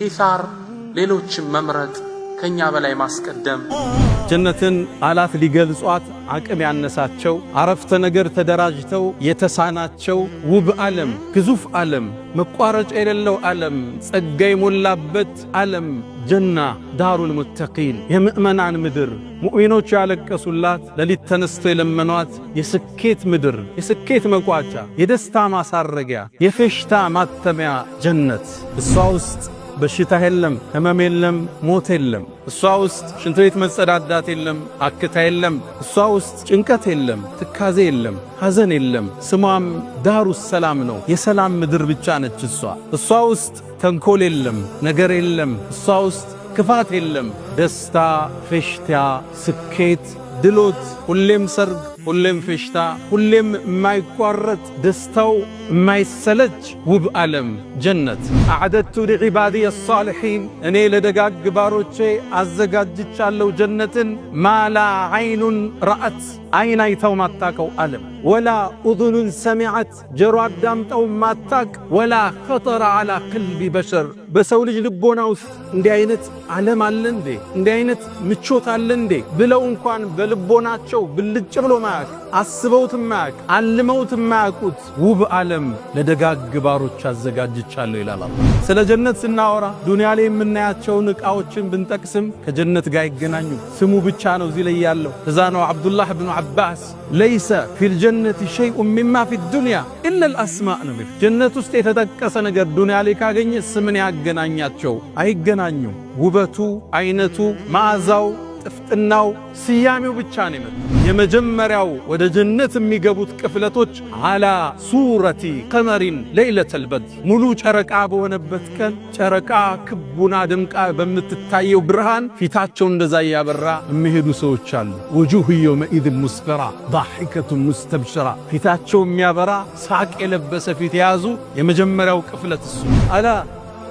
ኢሳር፣ ሌሎችን መምረጥ፣ ከኛ በላይ ማስቀደም። ጀነትን ቃላት ሊገልጿት አቅም ያነሳቸው፣ አረፍተ ነገር ተደራጅተው የተሳናቸው ውብ ዓለም፣ ግዙፍ ዓለም፣ መቋረጫ የሌለው ዓለም፣ ጸጋ የሞላበት ዓለም፣ ጀና دار المتقين፣ የምእመናን ምድር፣ ሙእሚኖች ያለቀሱላት፣ ሌሊት ተነስተው የለመኗት የስኬት ምድር፣ የስኬት መቋጫ፣ የደስታ ማሳረጊያ፣ የፌሽታ ማተሚያ ጀነት። እሷ ውስጥ በሽታ የለም፣ ህመም የለም፣ ሞት የለም። እሷ ውስጥ ሽንት ቤት መጸዳዳት የለም፣ አክታ የለም። እሷ ውስጥ ጭንቀት የለም፣ ትካዜ የለም፣ ሐዘን የለም። ስሟም دار السلام ነው። የሰላም ምድር ብቻ ነች እሷ። እሷ ውስጥ ተንኮል የለም፣ ነገር የለም። እሷ ውስጥ ክፋት የለም። ደስታ፣ ፌሽታ፣ ስኬት፣ ድሎት፣ ሁሌም ሰርግ፣ ሁሌም ፌሽታ፣ ሁሌም የማይቋረጥ ደስታው የማይሰለች ውብ ዓለም ጀነት። أعددت لعبادي الصالحين፣ እኔ ለደጋግ ባሮቼ አዘጋጅቻለሁ ጀነትን። ما لا عين رأت፣ አይን አይተው ማታቀው ዓለም፣ ولا أذن سمعت፣ ጀሮ አዳምጠው ማታቅ፣ ولا خطر على قلب بشر፣ በሰው ልጅ ልቦና ውስጥ እንዲህ አይነት ዓለም አለ እንዴ፣ እንዲህ አይነት ምቾት አለ እንዴ ብለው እንኳን በልቦናቸው ብልጭ ብሎ ማያቅ፣ አስበውት ማያቅ፣ አልመውት ማያውቁት ውብ ዓለም ለደጋግ ባሮች አዘጋጅቻለሁ ይላል አላህ። ስለ ጀነት ስናወራ ዱንያ ላይ የምናያቸውን ዕቃዎችን ብንጠቅስም ከጀነት ጋር አይገናኙ። ስሙ ብቻ ነው እዚህ ላይ ያለው። እዛ ነው አብዱላህ ብኑ ዓባስ ليس في الجنة شيء مما في الدنيا إلا الأسماء ነው የሚለው። ጀነት ውስጥ የተጠቀሰ ነገር ዱንያ ላይ ካገኘ ስምን ያገናኛቸው አይገናኙም። ውበቱ፣ አይነቱ፣ መዓዛው፣ ጥፍጥናው፣ ስያሜው ብቻ ነው የመጣው። የመጀመሪያው ወደ ጀነት የሚገቡት ቅፍለቶች على صورة قمر ليلة البدر፣ ሙሉ ጨረቃ በሆነበት ቀን ጨረቃ ክቡና ደምቃ በምትታየው ብርሃን ፊታቸው እንደዛ እያበራ የሚሄዱ ሰዎች አሉ። وجوه يومئذ مسفرة ضاحكة مستبشرة፣ ፊታቸው የሚያበራ ሳቅ የለበሰ ፊት የያዙ የመጀመሪያው ቅፍለት እሱ። ألا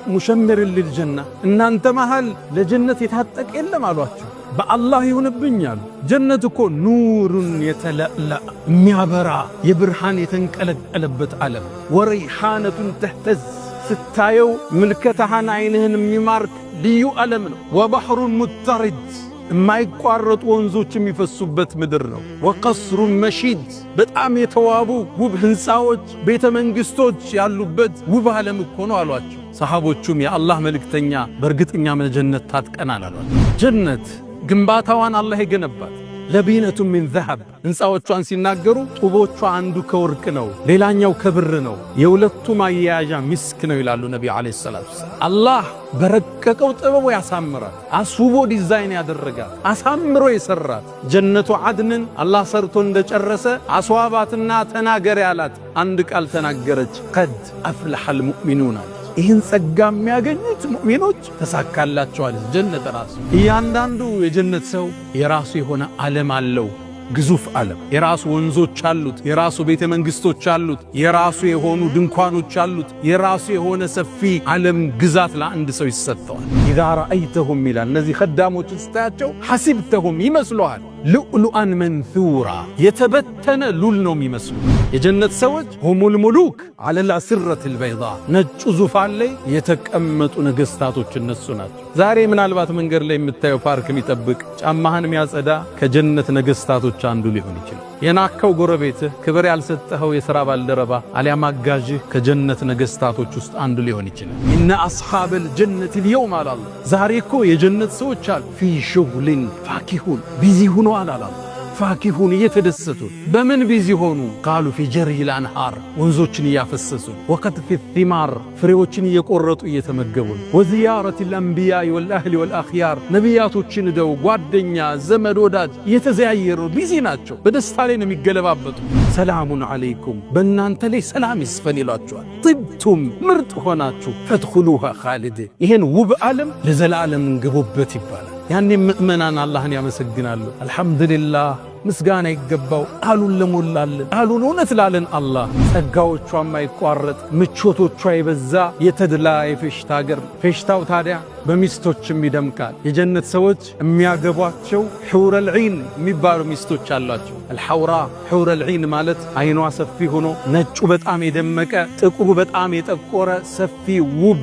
مشمر للجنة፣ እናንተ መሃል ለጀነት የታጠቀ የለም አሏቸው። በአላህ ይሁንብኝ አሉ። ጀነት እኮ نور يتلألأ፣ የሚያበራ የብርሃን የተንቀለቀለበት ዓለም፣ وريحانة تهتز፣ ስታየው ምልከታህን አይንህን የሚማርክ ልዩ ዓለም ነው። وبحر مضطرد፣ የማይቋረጡ ወንዞች የሚፈሱበት ምድር ነው። وقصر مشيد፣ በጣም የተዋቡ ውብ ሕንፃዎች፣ ቤተ መንግሥቶች ያሉበት ውብ ዓለም እኮ ነው አሏቸው። ሰሃቦቹም የአላህ መልእክተኛ፣ በእርግጠኛ ለጀነት ታጥቀናል አሏቸው። ጀነት ግንባታዋን አላህ የገነባት لبنة من ذهب፣ ሕንፃዎቿን ሲናገሩ ጡቦቿ አንዱ ከወርቅ ነው፣ ሌላኛው ከብር ነው፣ የሁለቱ ማያያዣ ሚስክ ነው ይላሉ ነቢዩ عليه الصلاة والسلام። አላህ በረቀቀው ጥበቡ ያሳምራት፣ አስውቦ ዲዛይን ያደረጋት፣ አሳምሮ የሰራት ጀነቱ ዓድንን አላህ ሰርቶ እንደጨረሰ አስዋባትና ተናገር ያላት አንድ ቃል ተናገረች። قد أفلح المؤمنون አለች። ይህን ጸጋ የሚያገኙት ሙእሚኖች ተሳካላቸዋል። ጀነት ራሱ እያንዳንዱ የጀነት ሰው የራሱ የሆነ ዓለም አለው። ግዙፍ ዓለም፣ የራሱ ወንዞች አሉት፣ የራሱ ቤተ መንግስቶች አሉት፣ የራሱ የሆኑ ድንኳኖች አሉት፣ የራሱ የሆነ ሰፊ ዓለም ግዛት ለአንድ ሰው ይሰጠዋል። إذا رأيتهم ይላል። እነዚህ ኸዳሞችን ስታያቸው حسبتهم ይመስሉሃል لؤلؤا منثورا፣ የተበተነ ሉል ነው የሚመስሉ። የጀነት ሰዎች هم الملوك على الأسرة البيضاء፣ ነጩ ዙፋን ላይ የተቀመጡ ነገስታቶች እነሱ ናቸው። ዛሬ ምናልባት መንገድ ላይ የምታየው ፓርክ የሚጠብቅ፣ ጫማህን የሚያጸዳ ከጀነት ነገስታቶች አንዱ ሊሆን ይችላል። የናቅከው ጎረቤትህ፣ ክብር ያልሰጠኸው የሥራ ባልደረባ አሊያም አጋዥህ ከጀነት ነገስታቶች ውስጥ አንዱ ሊሆን ይችላል። إن أصحاب الجنة اليوم አላለ። ዛሬ እኮ የጀነት ሰዎች አሉ في شغل فاكهون፣ busy ሆነዋል አላለ። فاكهون እየተደሰቱ። በምን busy ሆኑ? قالوا في جري الأنهار፣ ወንዞችን እያፈሰሱ፣ وقطف الثمار፣ ፍሬዎችን እየቆረጡ እየተመገቡ፣ وزيارة الأنبياء والأهل والأخيار፣ ነቢያቶችን ደው ጓደኛ ዘመድ ወዳጅ እየተዘያየሩ busy ናቸው። በደስታ ላይ ነው የሚገለባበጡ። سلام عليكم፣ በእናንተ ላይ ሰላም ይስፈን ይሏቸዋል። طبتم፣ ምርጥ ሆናችሁ፣ فادخلوها خالدين፣ ይህን ውብ ዓለም ለዘላለም እንግቡበት ይባላል። ያኔ ምእመናን አላህን ያመሰግናሉ። الحمد لله ምስጋና ይገባው ቃሉን ለሞላልን፣ ቃሉን እውነት ላለን አላህ። ጸጋዎቿ የማይቋረጥ፣ ምቾቶቿ የበዛ የተድላ የፌሽታ አገር። ፌሽታው ታዲያ በሚስቶችም ይደምቃል። የጀነት ሰዎች የሚያገቧቸው حور العين የሚባሉ ሚስቶች አሏቸው። الحوراء حور العين ማለት አይኗ ሰፊ ሆኖ ነጩ በጣም የደመቀ፣ ጥቁሩ በጣም የጠቆረ፣ ሰፊ ውብ፣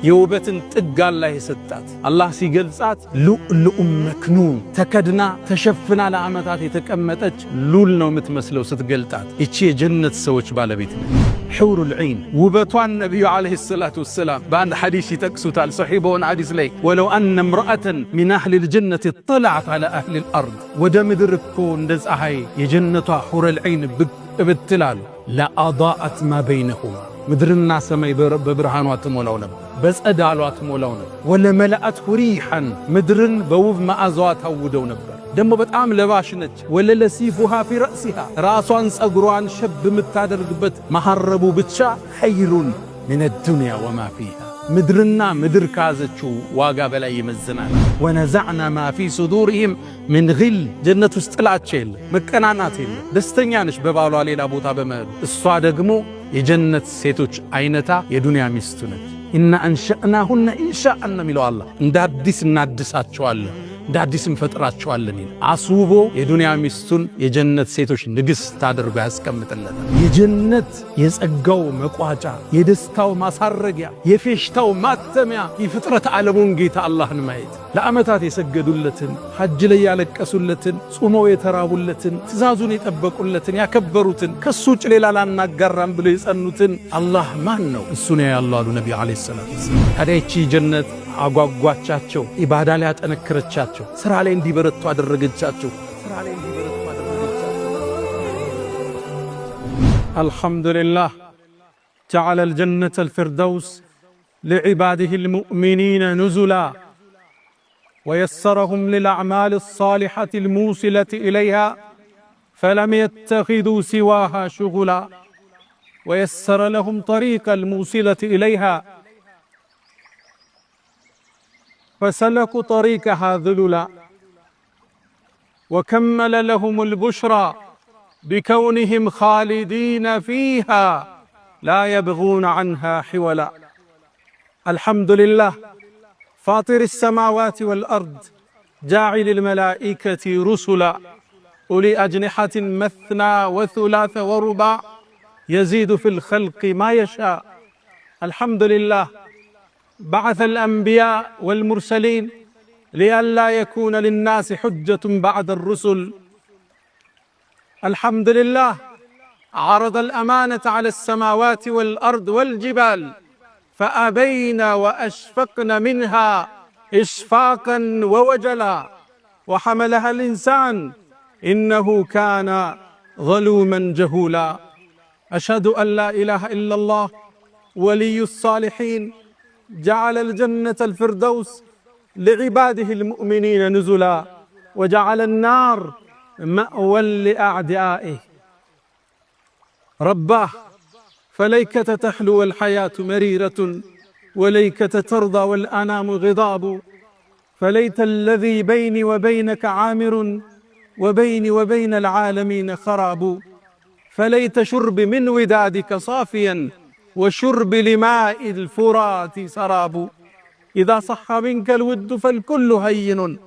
የውበትን ጥግ አላህ የሰጣት። አላህ ሲገልጻት لؤلؤ مكنون፣ ተከድና ተሸፍና ለዓመታት የተቀመጠች ሉል ነው የምትመስለው ስትገልጣት። ይቺ የጀነት ሰዎች ባለቤት ነው። حور العين ውበቷን ነቢዩ عليه الصلاة والسلام በአንድ ሐዲስ ይጠቅሱታል። ሰሒህ በሆነ ሐዲስ ላይ ولو أن امرأة من أهل الجنة اطلعت على أهل الأرض፣ ወደ ምድር እኮ እንደ ፀሐይ የጀነቷ حور العين ብቅ ብትላሉ፣ لأضاءت ما بينهما፣ ምድርና ሰማይ በብርሃኗ ትሞላው ነበር፣ በጸዳሏ ትሞላው ነበር። ولملأته ريحا፣ ምድርን በውብ መዓዛዋ ታውደው ነበር። ደግሞ በጣም ለባሽ ነች። وللصيفها في رأسها፣ ራሷን ጸጉሯን ሸብ የምታደርግበት መሐረቡ ብቻ خير من الدنيا وما فيها፣ ምድርና ምድር ከያዘችው ዋጋ በላይ ይመዝናል። ونزعنا ما في صدورهم من غل፣ ጀነት ውስጥ ጥላቻ የለ፣ መቀናናት የለ። ደስተኛ ነች በባሏ ሌላ ቦታ በመሄዱ። እሷ ደግሞ የጀነት ሴቶች አይነታ የዱንያ ሚስቱ ነች። إنا أنشأناهن إنشاء ነው የሚለው አላህ። እንደ አዲስ እናድሳቸዋለን፣ እንደ አዲስ እንፈጥራቸዋለን። አስውቦ የዱንያ ሚስቱን የጀነት ሴቶች ንግሥት አድርጎ ያስቀምጥለታል። የጀነት የጸጋው መቋጫ፣ የደስታው ማሳረጊያ፣ የፌሽታው ማተሚያ የፍጥረት ዓለሙን ጌታ አላህን ማየት፣ ለዓመታት የሰገዱለትን፣ ሐጅ ላይ ያለቀሱለትን፣ ጾመው የተራቡለትን፣ ትእዛዙን የጠበቁለትን፣ ያከበሩትን፣ ከሱ ውጭ ሌላ ላናጋራም ብለው የጸኑትን አላህ ማን ነው? እሱ ነው ያለው አሉ ነቢ عليه الصلاة والسلام። ታዲያ ይቺ ጀነት አጓጓቻቸው፣ ኢባዳ ላይ አጠነከረቻቸው፣ ስራ ላይ እንዲበረቱ አደረገቻቸው። ስራ ላይ እንዲበረቱ አደረገቻቸው። الحمد لله جعل الجنة الفردوس لعباده المؤمنين نزلا ويسرهم للأعمال الصالحة الموصلة إليها، فلم يتخذوا سواها شغلا، ويسر لهم طريق الموصلة إليها فسلكوا طريقها ذللا، وكمل لهم البشرى بكونهم خالدين فيها لا يبغون عنها حولا. الحمد لله فاطر السماوات والأرض جاعل الملائكة رسلا أولي أجنحة مثنى وثلاث ورباع يزيد في الخلق ما يشاء. الحمد لله بعث الأنبياء والمرسلين لئلا يكون للناس حجة بعد الرسل. الحمد لله عرض الأمانة على السماوات والأرض والجبال فأبين وأشفقن منها إشفاقا ووجلا، وحملها الإنسان إنه كان ظلوما جهولا. أشهد أن لا إله إلا الله ولي الصالحين جعل الجنة الفردوس لعباده المؤمنين نزلا، وجعل النار مأوى لأعدائه. رباه فليكة تحلو الحياة مريرة، وليكة ترضى والأنام غضاب. فليت الذي بيني وبينك عامر، وبيني وبين العالمين خراب. فليت شرب من ودادك صافيا، وشرب لماء الفرات سراب. إذا صح منك الود فالكل هين،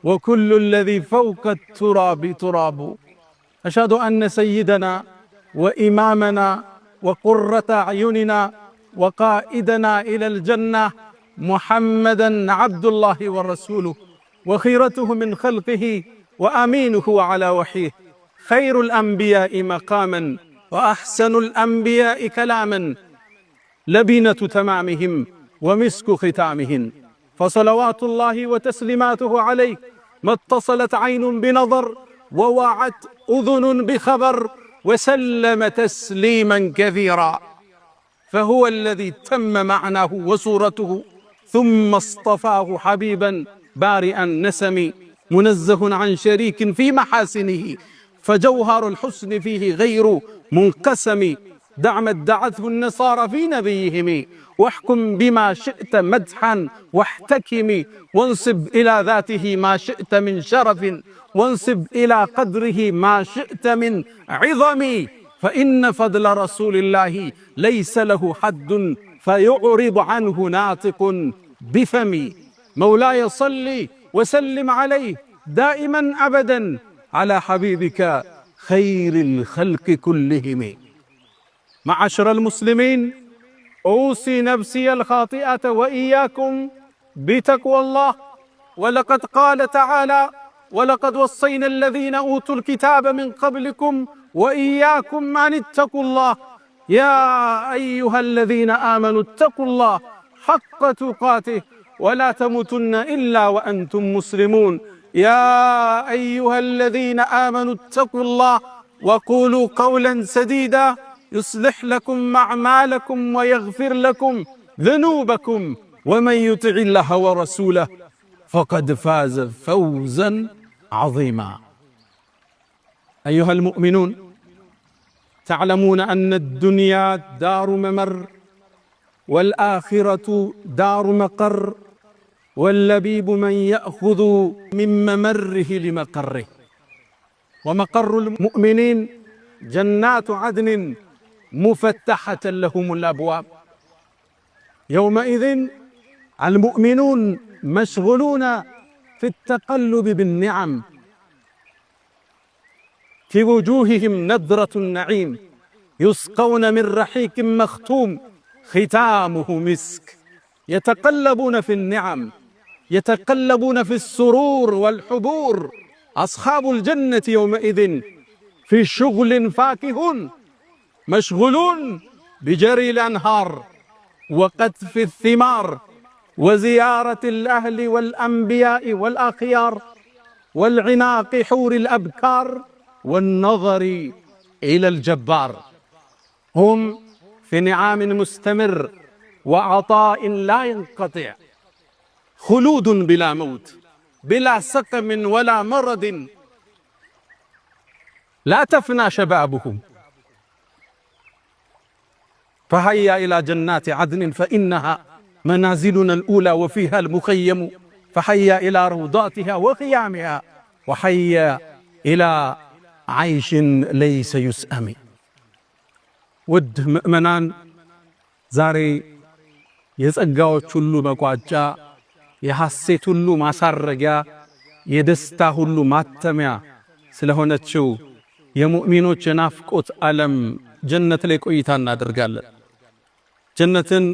وكل الذي فوق التراب تراب. أشهد أن سيدنا وإمامنا وقرة أعيننا وقائدنا إلى الجنة محمدا عبد الله ورسوله، وخيرته من خلقه، وأمينه على وحيه، خير الأنبياء مقاما وأحسن الأنبياء كلاما، لبنة تمامهم ومسك ختامهم. فصلوات الله وتسليماته عليه ما اتصلت عين بنظر، ووعت أذن بخبر، وسلم تسليما كثيرا. فهو الذي تم معناه وصورته، ثم اصطفاه حبيبا بارئ النسم، منزه عن شريك في محاسنه، فجوهر الحسن فيه غير منقسم. دع ما ادعته النصارى في نبيهم، واحكم بما شئت مدحا واحتكم، وانصب إلى ذاته ما شئت من شرف، وانصب إلى قدره ما شئت من عظم، فإن فضل رسول الله ليس له حد فيعرض عنه ناطق بفمي. مولاي صل وسلم عليه دائما أبدا على حبيبك خير الخلق كلهم. معاشر المسلمين، أوصي نفسي الخاطئة وإياكم بتقوى الله. ولقد قال تعالى: ولقد وصينا الذين أوتوا الكتاب من قبلكم وإياكم أن اتقوا الله، يا أيها الذين آمنوا اتقوا الله حق تقاته ولا تموتن إلا وأنتم مسلمون. يا أيها الذين آمنوا اتقوا الله وقولوا قولا سديدا يصلح لكم أعمالكم ويغفر لكم ذنوبكم، ومن يطع الله ورسوله فقد فاز فوزا عظيما. أيها المؤمنون، تعلمون أن الدنيا دار ممر، والآخرة دار مقر، واللبيب من يأخذ من ممره لمقره. ومقر المؤمنين جنات عدن مفتحة لهم الأبواب. يومئذ المؤمنون مشغولون في التقلب بالنعم، في وجوههم نضرة النعيم، يسقون من رحيق مختوم ختامه مسك. يتقلبون في النعم، يتقلبون في السرور والحبور. أصحاب الجنة يومئذ في شغل فاكهون، مشغولون بجري الأنهار وقطف الثمار وزيارة الأهل والأنبياء والأخيار والعناق حور الأبكار والنظر إلى الجبار. هم في نعام مستمر وعطاء لا ينقطع، خلود بلا موت، بلا سقم ولا مرض، لا تفنى شبابهم. فهيا إلى جنات عدن فإنها منازلنا الأولى وفيها المخيم، فهيا إلى روضاتها وخيامها، وهيا إلى عيش ليس يسأم። ውድ ምእመናን፣ ዛሬ የጸጋዎች ሁሉ መቋጫ፣ የሐሴት ሁሉ ማሳረጊያ፣ የደስታ ሁሉ ማተሚያ ስለሆነችው የሙእሚኖች የናፍቆት ዓለም ጀነት ላይ ቆይታ እናደርጋለን። ጀነትን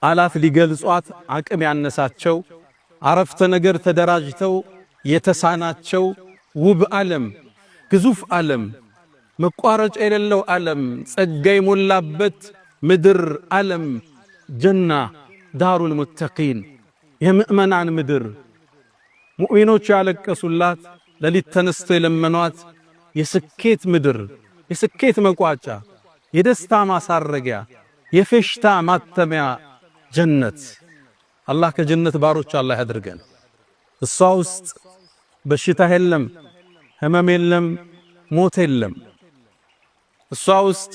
ቃላት ሊገልጿት አቅም ያነሳቸው፣ አረፍተ ነገር ተደራጅተው የተሳናቸው ውብ ዓለም፣ ግዙፍ ዓለም፣ መቋረጫ የሌለው ዓለም፣ ጸጋ የሞላበት ምድር ዓለም፣ ጀና دار المتقين፣ የምእመናን ምድር፣ ሙእሚኖች ያለቀሱላት፣ ሌሊት ተነስተው የለመኗት የስኬት ምድር፣ የስኬት መቋጫ፣ የደስታ ማሳረጊያ፣ የፌሽታ ማተሚያ ጀነት። አላህ ከጀነት ባሮች አላህ ያድርገን። እሷ ውስጥ በሽታ የለም፣ ህመም የለም፣ ሞት የለም። እሷ ውስጥ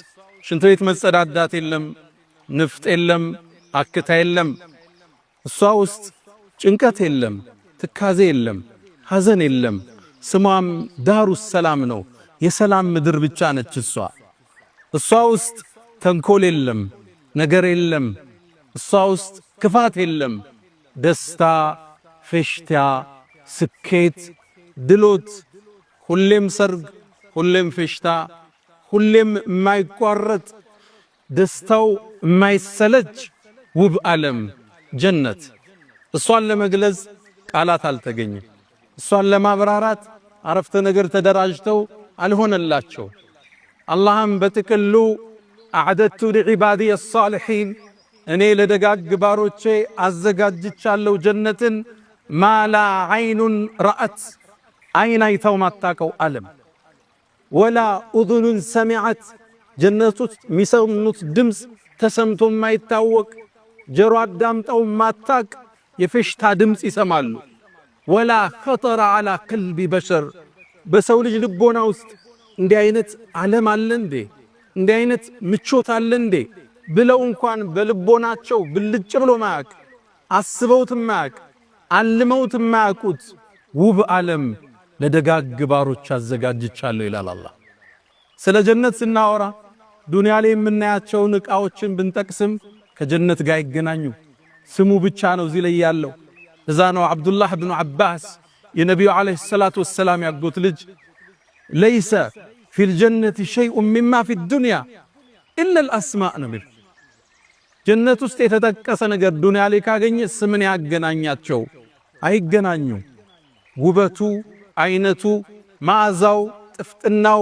ሽንት ቤት መጸዳዳት የለም፣ ንፍጥ የለም፣ አክታ የለም። እሷ ውስጥ ጭንቀት የለም፣ ትካዜ የለም፣ ሐዘን የለም። ስሟም دار السلام ነው። የሰላም ምድር ብቻ ነች እሷ። እሷ ውስጥ ተንኮል የለም፣ ነገር የለም። እሷ ውስጥ ክፋት የለም። ደስታ፣ ፌሽታ፣ ስኬት፣ ድሎት፣ ሁሌም ሰርግ፣ ሁሌም ፌሽታ፣ ሁሌም የማይቋረጥ ደስታው የማይሰለች ውብ ዓለም ጀነት። እሷን ለመግለጽ ቃላት አልተገኘም። እሷን ለማብራራት አረፍተ ነገር ተደራጅተው አልሆነላቸው። አላህም በጥቅሉ أعددت لعبادي الصالحين፣ እኔ ለደጋግ ባሮቼ አዘጋጅቻለሁ ጀነትን፣ ما لا عين رأت፣ አይን አይታው ማታቀው ዓለም፣ ولا أذن سمعت፣ ጀነት ውስጥ የሚሰሙት ድምፅ ተሰምቶ የማይታወቅ፣ ጀሮ አዳምጠው ማታቅ የፌሽታ ድምፅ ይሰማሉ። ولا خطر على قلب بشر፣ በሰው ልጅ ልቦና ውስጥ እንዲህ አይነት ዓለም አለ እንዴ? እንዲህ አይነት ምቾት አለ እንዴ ብለው እንኳን በልቦናቸው ብልጭ ብሎ ማያቅ፣ አስበውት ማያቅ፣ አልመውት ማያውቁት ውብ ዓለም ለደጋግ ባሮች አዘጋጅቻለሁ ይላል አላህ። ስለ ጀነት ስናወራ ዱንያ ላይ የምናያቸውን ዕቃዎችን ብንጠቅስም ከጀነት ጋር ይገናኙ። ስሙ ብቻ ነው እዚህ ላይ ያለው። እዛ ነው አብዱላህ ብኑ ዓባስ፣ የነቢዩ عليه الصلاة والسلام ያጎት ልጅ፣ ليس في الجنة شيء مما في الدنيا إلا الأسماء ነው የሚል። ጀነት ውስጥ የተጠቀሰ ነገር ዱንያ ላይ ካገኘ ስምን ያገናኛቸው አይገናኙ። ውበቱ፣ አይነቱ፣ መዓዛው፣ ጥፍጥናው፣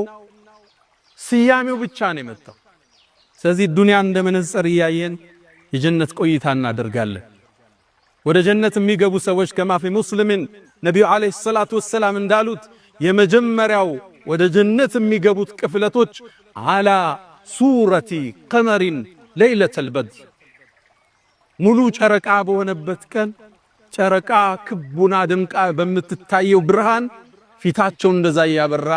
ስያሜው ብቻ ነው የመጣው። ስለዚህ ዱንያ እንደ መነጽር እያየን የጀነት ቆይታ እናደርጋለን። ወደ ጀነት የሚገቡ ሰዎች كما في مسلم ነቢዩ عليه الصلاة والسلام እንዳሉት የመጀመሪያው ወደ ጀነት የሚገቡት ቅፍለቶች على صورة قمر ليلة البدر፣ ሙሉ ጨረቃ በሆነበት ቀን ጨረቃ ክቡና ደምቃ በምትታየው ብርሃን ፊታቸው እንደዛ እያበራ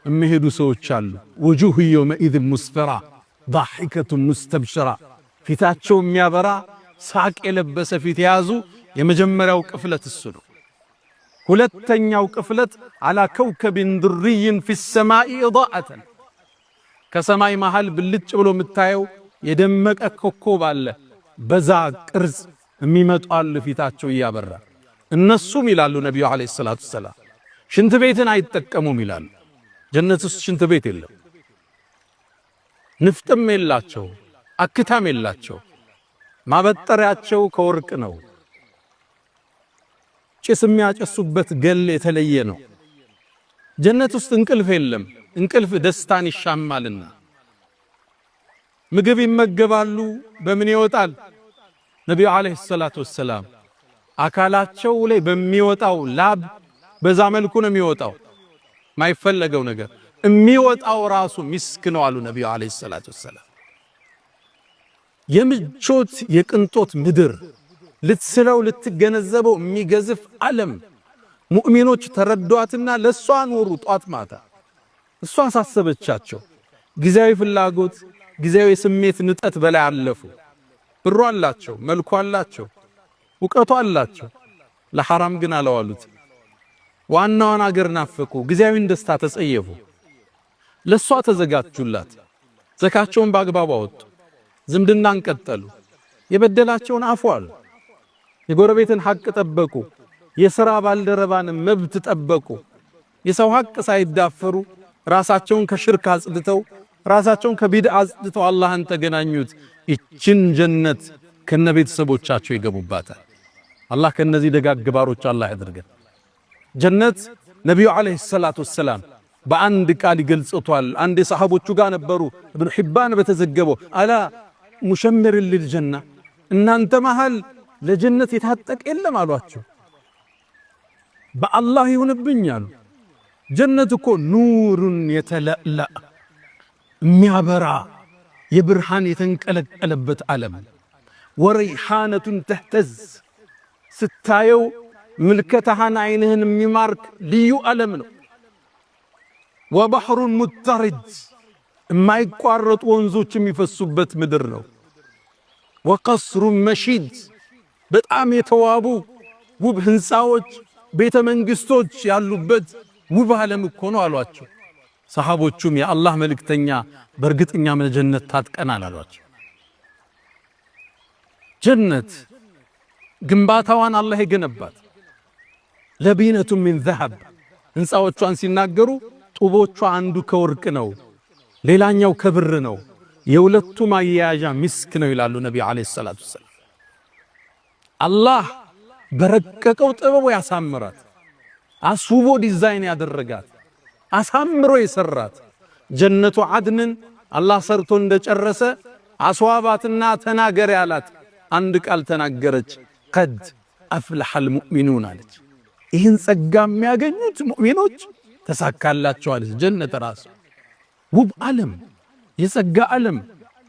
የሚሄዱ ሰዎች አሉ። وجوه يومئذ مسفرة ضاحكة مستبشرة፣ ፊታቸው የሚያበራ ሳቅ የለበሰ ፊት የያዙ የመጀመሪያው ቅፍለት እሱ ነው። ሁለተኛው ቅፍለት على كوكب دري في السماء إضاءة፣ ከሰማይ መሃል ብልጭ ብሎ የምታየው የደመቀ ኮከብ አለ። በዛ ቅርጽ የሚመጡ አሉ ፊታቸው እያበራ። እነሱም ይላሉ ነቢዩ عليه الصلاة والسلام ሽንት ቤትን አይጠቀሙም ይላሉ። ጀነት ውስጥ ሽንት ቤት የለም። ንፍጥም የላቸው፣ አክታም የላቸው። ማበጠሪያቸው ከወርቅ ነው። ጭስ የሚያጨሱበት ገል የተለየ ነው። ጀነት ውስጥ እንቅልፍ የለም። እንቅልፍ ደስታን ይሻማልና። ምግብ ይመገባሉ። በምን ይወጣል? ነቢዩ عليه الصلاة والسلام አካላቸው ላይ በሚወጣው ላብ በዛ መልኩ ነው የሚወጣው። ማይፈለገው ነገር የሚወጣው ራሱ ሚስክ ነው አሉ ነቢዩ عليه الصلاة والسلام። የምቾት የቅንጦት ምድር፣ ልትስለው ልትገነዘበው የሚገዝፍ ዓለም ሙእሚኖች ተረዷትና ለሷ ኖሩ። ጧት ማታ እሷ አሳሰበቻቸው። ጊዜያዊ ፍላጎት፣ ጊዜያዊ ስሜት ንጠት በላይ አለፉ። ብሩ አላቸው፣ መልኩ አላቸው፣ እውቀቱ አላቸው። ለሐራም ግን አለዋሉት። ዋናዋን አገር ናፈቁ፣ ጊዜያዊን ደስታ ተጸየፉ። ለሷ ተዘጋጁላት። ዘካቸውን በአግባቡ አወጡ። ዝምድናን ቀጠሉ። የበደላቸውን አፉ አሉ። የጎረቤትን ሐቅ ጠበቁ። የሥራ ባልደረባን መብት ጠበቁ። የሰው ሐቅ ሳይዳፈሩ ራሳቸውን ከሽርክ አጽድተው፣ ራሳቸውን ከቢድዓ አጽድተው አላህን ተገናኙት። ይችን ጀነት ከነ ቤተሰቦቻቸው ይገቡባታል። አላህ ከነዚህ ደጋግ ባሮች አላህ ያድርገን። ጀነት ነቢዩ عليه الصلاة والسلام በአንድ ቃል ይገልጹታል። አንድ የሰሃቦቹ ጋር ነበሩ። እብኑ ሒባን በተዘገበው ألا مشمر للجنة፣ እናንተ መሃል ለጀነት የታጠቀ የለም አሏቸው። በአላህ ይሁንብኝ አሉ። ጀነት እኮ نور يتلألأ፣ የሚያበራ የብርሃን የተንቀለቀለበት ዓለም፣ وريحانة تهتز፣ ስታየው ምልከታህን አይንህን የሚማርክ ልዩ ዓለም ነው። وبحر مضطرد፣ የማይቋረጡ ወንዞች የሚፈሱበት ምድር ነው። وقصر مشيد፣ በጣም የተዋቡ ውብ ህንፃዎች፣ ቤተ መንግስቶች ያሉበት ውብ ዓለም እኮ ነው አሏቸው። ሰሃቦቹም የአላህ መልእክተኛ በእርግጠኛ ለጀነት ታጥቀናል አሏቸው። ጀነት ግንባታዋን አላህ የገነባት لبنة من ذهب፣ ህንፃዎቿን ሲናገሩ ጡቦቿ አንዱ ከወርቅ ነው፣ ሌላኛው ከብር ነው፣ የሁለቱ ማያያዣ ሚስክ ነው ይላሉ ነቢዩ عليه الصلاة والسلام። አላህ በረቀቀው ጥበቡ ያሳምራት፣ አስውቦ ዲዛይን ያደረጋት፣ አሳምሮ የሰራት ጀነቱ ዓድንን አላህ ሰርቶ እንደጨረሰ አስዋባትና ተናገር ያላት አንድ ቃል ተናገረች። قد أفلح المؤمنون አለች። ይህን ጸጋ የሚያገኙት ሙእሚኖች ተሳካላቸው አለች። ጀነት ራሱ ውብ ዓለም፣ የጸጋ ዓለም፣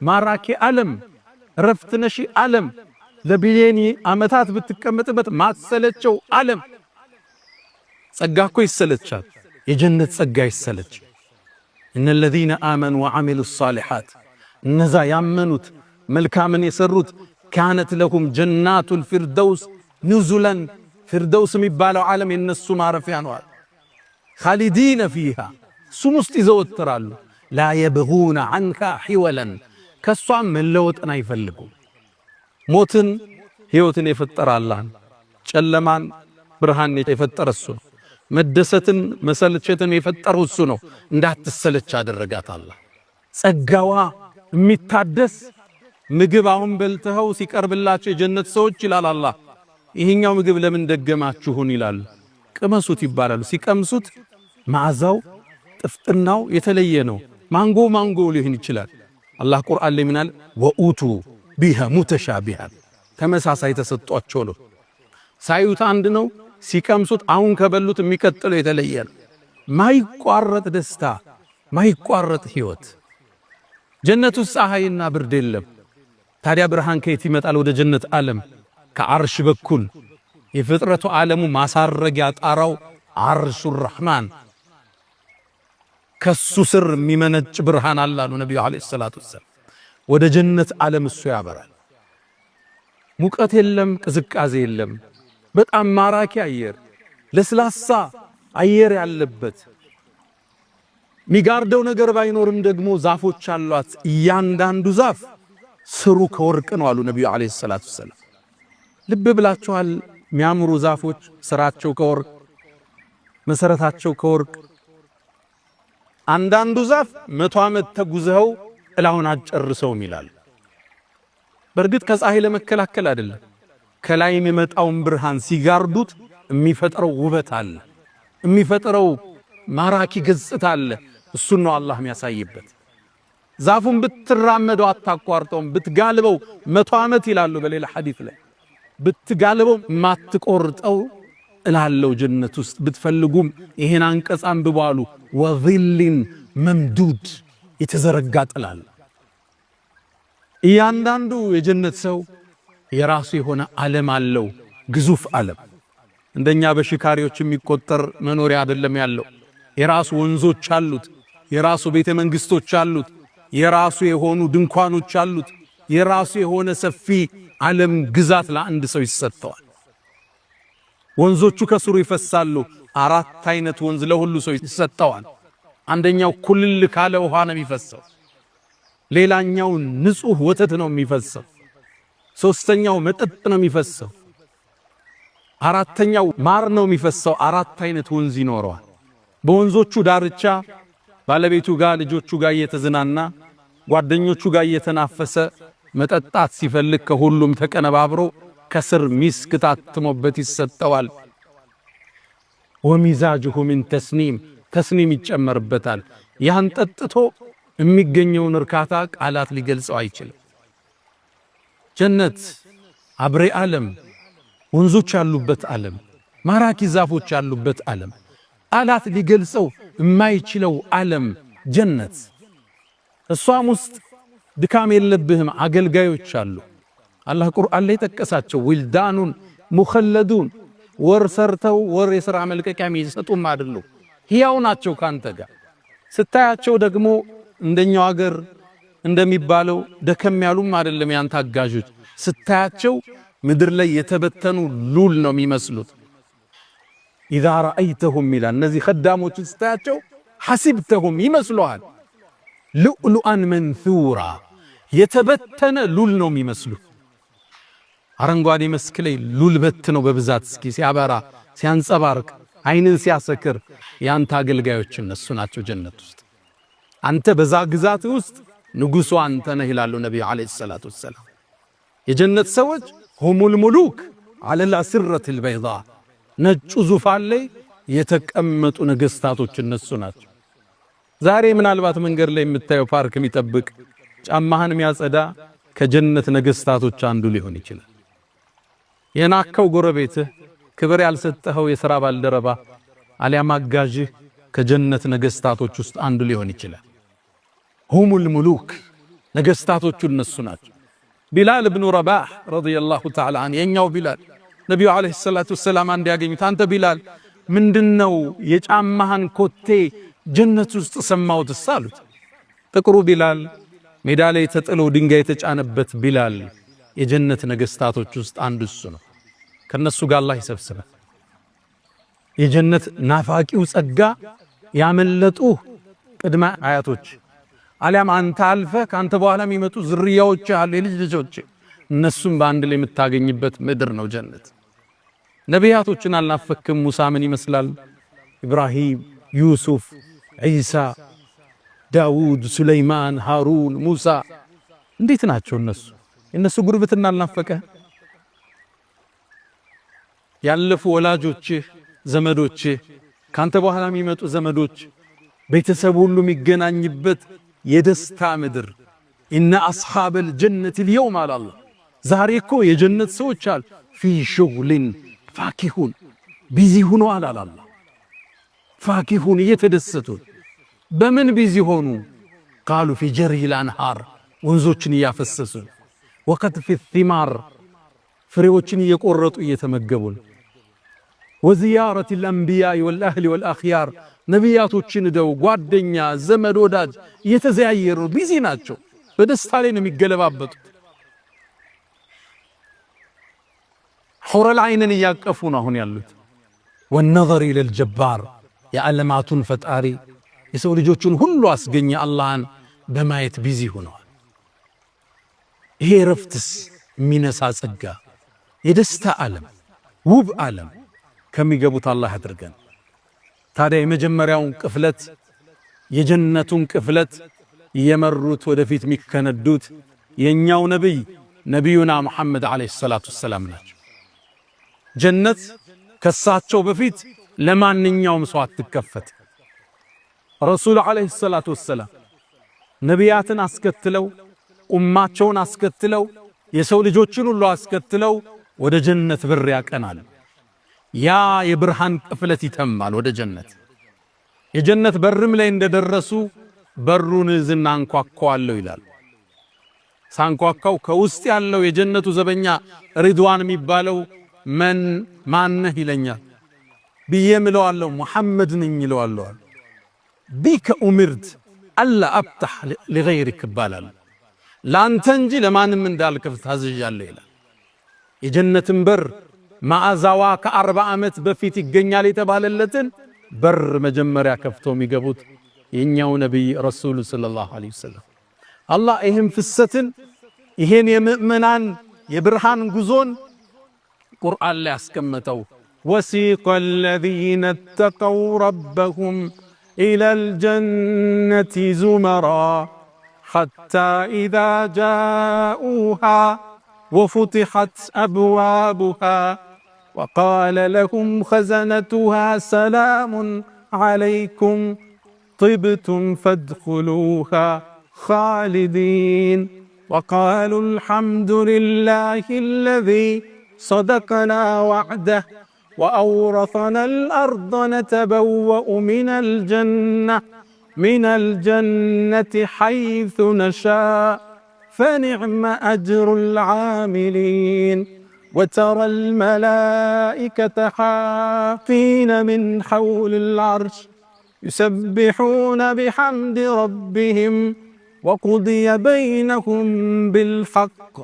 ማራኪ ዓለም፣ ረፍት ነሺ ዓለም፣ ለቢሊዮን ዓመታት ብትቀመጥበት ማትሰለቸው ዓለም። ጸጋ እኮ ይሰለቻል። የጀነት ጸጋ ይሰለች። إن الذين آمنوا وعملوا الصالحات እነዛ ያመኑት መልካምን የሰሩት كانت لهم جنات الفردوس نزلا ፊርደውስ የሚባለው ዓለም የነሱ ማረፊያ ነው። خالدين فيها እሱም ውስጥ ይዘወትራሉ። لا يبغون عنها حولا ከሷም መለወጥን አይፈልጉም። ሞትን ሕይወትን የፈጠረ አላህ ነው። ጨለማን ብርሃን የፈጠረ እሱ ነው። መደሰትን መሰልቸትን የፈጠረው እሱ ነው። እንዳትሰለች አደረጋት አላህ። ጸጋዋ የሚታደስ ምግብ አሁን በልተኸው ሲቀርብላቸው የጀነት ሰዎች ይላል አላህ፣ ይሄኛው ምግብ ለምን ደገማችሁን ይላሉ። ቅመሱት ይባላሉ። ሲቀምሱት መዓዛው ጥፍጥናው የተለየ ነው። ማንጎ ማንጎ ሊሆን ይችላል። አላህ ቁርአን ላይ ምናል? وأتوا به متشابها ተመሳሳይ ተሰጧቸው ነው። ሳዩት አንድ ነው፣ ሲቀምሱት አሁን ከበሉት የሚቀጥለው የተለየ ነው። ማይቋረጥ ደስታ፣ ማይቋረጥ ህይወት። ጀነት ውስጥ ፀሐይና ብርድ የለም። ታዲያ ብርሃን ከየት ይመጣል ወደ ጀነት ዓለም? ከዓርሽ በኩል የፍጥረቱ ዓለሙ ማሳረጊያ ጣራው عرش الرحمن ከሱ ስር የሚመነጭ ብርሃን አለ አሉ ነቢዩ عليه الصلاة والسلام። ወደ ጀነት ዓለም እሱ ያበራል። ሙቀት የለም፣ ቅዝቃዜ የለም። በጣም ማራኪ አየር፣ ለስላሳ አየር ያለበት ሚጋርደው ነገር ባይኖርም ደግሞ ዛፎች አሏት። እያንዳንዱ ዛፍ ስሩ ከወርቅ ነው አሉ ነቢዩ عليه الصلاة والسلام። ልብ ብላችኋል? የሚያምሩ ዛፎች ስራቸው ከወርቅ፣ መሰረታቸው ከወርቅ። አንዳንዱ ዛፍ 100 ዓመት ተጉዘው ጥላውን አትጨርሰውም ይላል። በእርግጥ ከፀሐይ ለመከላከል አይደለም፣ ከላይ የሚመጣውን ብርሃን ሲጋርዱት የሚፈጥረው ውበት አለ፣ የሚፈጥረው ማራኪ ገጽታ አለ። እሱን ነው አላህ የሚያሳይበት። ዛፉን ብትራመደው አታቋርጠውም፣ ብትጋልበው 100 ዓመት ይላሉ በሌላ ሐዲስ ላይ ብትጋልበው ማትቆርጠው እላለው ጀነት ውስጥ ብትፈልጉም ይሄን አንቀጽ አንብቡ አሉ። وظل ممدود የተዘረጋ ጥላል። እያንዳንዱ የጀነት ሰው የራሱ የሆነ ዓለም አለው፣ ግዙፍ ዓለም። እንደኛ በሽካሪዎች የሚቆጠር መኖሪያ አይደለም ያለው። የራሱ ወንዞች አሉት፣ የራሱ ቤተ መንግስቶች አሉት፣ የራሱ የሆኑ ድንኳኖች አሉት፣ የራሱ የሆነ ሰፊ ዓለም ግዛት ለአንድ ሰው ይሰጠዋል። ወንዞቹ ከስሩ ይፈሳሉ። አራት አይነት ወንዝ ለሁሉ ሰው ይሰጠዋል። አንደኛው ኩልል ካለ ውሃ ነው የሚፈሰው። ሌላኛው ንጹህ ወተት ነው የሚፈሰው። ሶስተኛው መጠጥ ነው የሚፈሰው። አራተኛው ማር ነው የሚፈሰው። አራት አይነት ወንዝ ይኖረዋል። በወንዞቹ ዳርቻ ባለቤቱ ጋር ልጆቹ ጋር እየተዝናና ጓደኞቹ ጋር እየተናፈሰ መጠጣት ሲፈልግ ከሁሉም ተቀነባብሮ ከስር ሚስክ ታትሞበት ይሰጠዋል። ومزاجه من تسنيم ተስኒም ይጨመርበታል። ያን ጠጥቶ የሚገኘውን እርካታ ቃላት ሊገልጸው አይችልም። ጀነት አብሬ ዓለም፣ ወንዞች ያሉበት ዓለም፣ ማራኪ ዛፎች ያሉበት ዓለም፣ ቃላት ሊገልጸው የማይችለው ዓለም ጀነት። እሷም ውስጥ ድካም የለብህም፣ አገልጋዮች አሉ። አላህ ቁርአን ላይ ጠቀሳቸው። ولدان مخلدون ወር ሰርተው ወር የሥራ መልቀቂያ የሚሰጡም አይደሉ፣ ሕያው ናቸው ካንተ ጋር። ስታያቸው ደግሞ እንደኛው አገር እንደሚባለው ደከም ያሉም አይደለም። ያንተ አጋዦች ስታያቸው ምድር ላይ የተበተኑ ሉል ነው የሚመስሉት። إذا رأيتهم ይላል። እነዚህ ኸዳሞችን ስታያቸው حسبتهم ይመስለዋል። لؤلؤا منثورا የተበተነ ሉል ነው የሚመስሉት። አረንጓዴ መስክ ላይ ሉል በት ነው በብዛት እስኪ ሲያበራ ሲያንጸባርቅ አይንን ሲያሰክር ያንተ አገልጋዮች እነሱ ናቸው ጀነት ውስጥ። አንተ በዛ ግዛት ውስጥ ንጉሱ አንተ ነህ ይላሉ ነቢዩ عليه الصلاة والسلام። የጀነት ሰዎች هم الملوك على الأسرة البيضاء ነጩ ዙፋን ላይ የተቀመጡ ነገስታቶች እነሱ ናቸው። ዛሬ ምናልባት መንገድ ላይ የምታየው ፓርክ የሚጠብቅ ጫማህን የሚያጸዳ ከጀነት ነገስታቶች አንዱ ሊሆን ይችላል። የናከው ጎረቤትህ፣ ክብር ያልሰጠኸው የሥራ ባልደረባ አሊያም አጋዥህ ከጀነት ነገስታቶች ውስጥ አንዱ ሊሆን ይችላል። هم الملوك ነገስታቶቹ እነሱ ናቸው። ቢላል ብኑ ረባህ رضي الله تعالى عنه የኛው ቢላል ነቢዩ عليه الصلاة والسلام አንድ ያገኙት፣ አንተ ቢላል ምንድነው የጫማህን ኮቴ ጀነት ውስጥ ሰማሁትስ አሉት። ጥቁሩ ቢላል፣ ሜዳ ላይ ተጥሎ ድንጋይ የተጫነበት ቢላል፣ የጀነት ነገስታቶች ውስጥ አንዱ እሱ ነው። ከነሱ ጋር አላህ ይሰብስበን። የጀነት ናፋቂው ጸጋ ያመለጡ ቅድመ አያቶች አሊያም አንተ አልፈ ካንተ በኋላ የሚመጡ ዝርያዎች አሉ፣ የልጅ ልጆች፣ እነሱም በአንድ ላይ የምታገኝበት ምድር ነው ጀነት። ነቢያቶችን አልናፈክም? ሙሳ ምን ይመስላል? ኢብራሂም፣ ዩሱፍ፣ ዒሳ፣ ዳውድ፣ ሱለይማን፣ ሃሩን፣ ሙሳ እንዴት ናቸው እነሱ? የእነሱ ጉርብትና አልናፈቀ? ያለፉ ወላጆችህ፣ ዘመዶችህ፣ ካንተ በኋላ የሚመጡ ዘመዶች፣ ቤተሰብ ሁሉ የሚገናኝበት የደስታ ምድር። إن أصحاب الجنة اليوم አለ አላህ። ዛሬ እኮ የጀነት ሰዎች አሉ في شغل فاكهون፣ busy ሆነዋል አለ አላህ። فاكهون እየተደሰቱ። በምን busy ሆኑ? قالوا في جري الأنهار፣ ወንዞችን እያፈሰሱ፣ وقطف الثمار፣ ፍሬዎችን እየቆረጡ እየተመገቡ፣ وزيارة الأنبياء والأهل والأخيار፣ ነቢያቶችን ደው ጓደኛ ዘመድ ወዳጅ እየተዘያየሩ busy ናቸው። በደስታ ላይ ነው የሚገለባበጡት። حور العين ን እያቀፉ ነው አሁን ያሉት። والنظر إلى الجبار፣ የዓለማቱን ፈጣሪ፣ የሰው ልጆቹን ሁሉ አስገኘ አላህን በማየት busy ሆነዋል። ይሄ ረፍትስ የሚነሳ ጸጋ፣ የደስታ ዓለም፣ ውብ ዓለም ከሚገቡት አላህ አድርገን። ታዲያ የመጀመሪያውን ቅፍለት፣ የጀነቱን ቅፍለት የመሩት፣ ወደፊት የሚከነዱት የኛው ነቢይ ነቢዩና ሙሐመድ عليه الصلاة والسلام ናቸው። ጀነት ከሳቸው በፊት ለማንኛውም ሰው አትከፈት። ረሱል عليه الصلاة والسلام ነቢያትን አስከትለው፣ ኡማቸውን አስከትለው፣ የሰው ልጆችን ሁሉ አስከትለው ወደ ጀነት በር ያቀናል። ያ የብርሃን ቅፍለት ይተማል ወደ ጀነት። የጀነት በርም ላይ እንደደረሱ በሩን ዝና አንኳኳዋለሁ ይላል። ሳንኳኳው ከውስጥ ያለው የጀነቱ ዘበኛ ሪድዋን የሚባለው من ማነህ ይለኛል ብዬ ምለዋለሁ። ሙሐመድ ነኝ ይለዋለሁ። بك أمرت ألا أفتح لغيرك ይባላል። ለአንተ እንጂ ለማንም እንዳልከፍት ታዝዣለሁ ይላል። የጀነትን በር፣ መዓዛዋ ከ40 ዓመት በፊት ይገኛል የተባለለትን በር መጀመሪያ ከፍተው የሚገቡት የኛው ነቢይ ረሱሉ صلى الله عليه وسلم። አላህ ይህን ፍሰትን፣ ይሄን የምእመናን የብርሃን ጉዞን ቁርአን ላይ ያስቀመጠው وسيق الذين اتقوا ربهم إلى الجنة زمرا حتى إذا جاءوها وفتحت أبوابها وقال لهم خزنتها سلام عليكم طبتم فادخلوها خالدين وقالوا الحمد لله الذي صدقنا وعده وأورثنا الأرض نتبوأ من الجنة حيث نشاء فنعم أجر العاملين. وترى الملائكة حافين من حول العرش يسبحون بحمد ربهم وقضي بينهم بالحق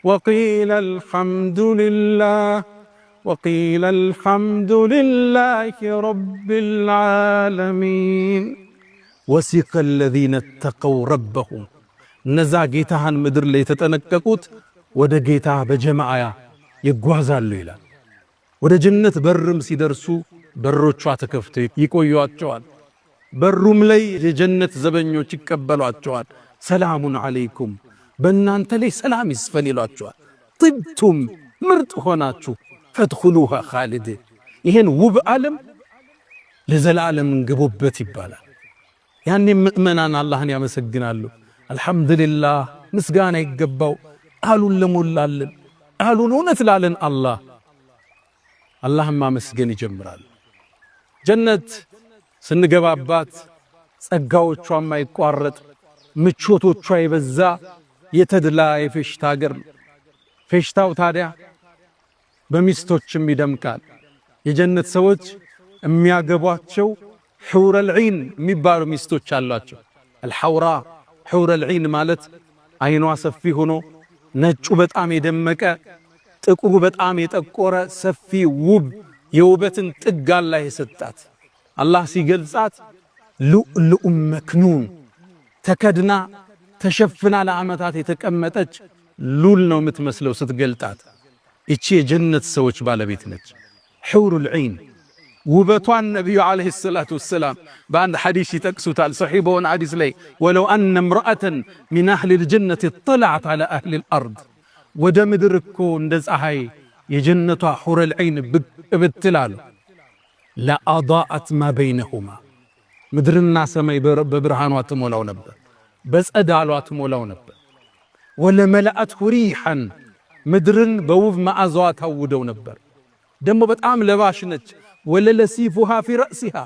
وقيل الحمد لله رب العالمين. وسيق الذين اتقوا ربهم፣ እነዛ ጌታህን ምድር ላይ የተጠነቀቁት ወደ ጌታ በጀማዓ ይጓዛሉ ይላል። ወደ ጀነት በርም ሲደርሱ በሮቿ ተከፍተው ይቆዩአቸዋል። በሩም ላይ የጀነት ዘበኞች ይቀበሏቸዋል። سلام عليكم፣ በእናንተ ላይ ሰላም ይስፈን ይሏቸዋል። طبتم፣ ምርጥ ሆናችሁ፣ فادخلوها خالدين፣ ይሄን ውብ ዓለም ለዘላለም እንግቡበት ይባላል። ያኔ ምእመናን አላህን ያመሰግናሉ። አልሐምዱሊላህ፣ ምስጋና ይገባው ቃሉን ለሞላልን፣ ቃሉን እውነት ላለን አላህ፣ አላህን ማመስገን ይጀምራል። ጀነት ስንገባባት ጸጋዎቿ የማይቋረጥ፣ ምቾቶቿ የበዛ፣ የተድላ የፌሽታ ሀገር ነው። ፌሽታው ታዲያ በሚስቶችም ይደምቃል። የጀነት ሰዎች የሚያገቧቸው حور العين የሚባሉ ሚስቶች አሏቸው። الحوراء حور العين ማለት አይኗ ሰፊ ሆኖ ነጩ በጣም የደመቀ ጥቁሩ በጣም የጠቆረ ሰፊ ውብ የውበትን ጥግ አላህ የሰጣት። አላህ ሲገልጻት لؤلؤ مكنون ተከድና ተሸፍና ለዓመታት የተቀመጠች ሉል ነው የምትመስለው ስትገልጣት። ይቺ የጀነት ሰዎች ባለቤት ነች። حور العين ውበቷን ነቢዩ عليه الصلاة والسلام በአንድ ሐዲስ ይጠቅሱታል። ሰሒህ በሆነ ሐዲስ ላይ ولو أن امرأة من أهل الجنة اطلعت على أهل الأرض ወደ ምድር እኮ እንደ ፀሐይ የጀነቷ حور العين ብቅ ብትል አሉ لأضاءت ما بينهما ምድርና ሰማይ በብርሃኗ ትሞላው ነበር፣ በጸዳሏ ትሞላው ነበር። ولملأته ريحا ምድርን በውብ መዓዛዋ ታውደው ነበር። ደግሞ በጣም ለባሽ ነች። وللصيفها في رأسها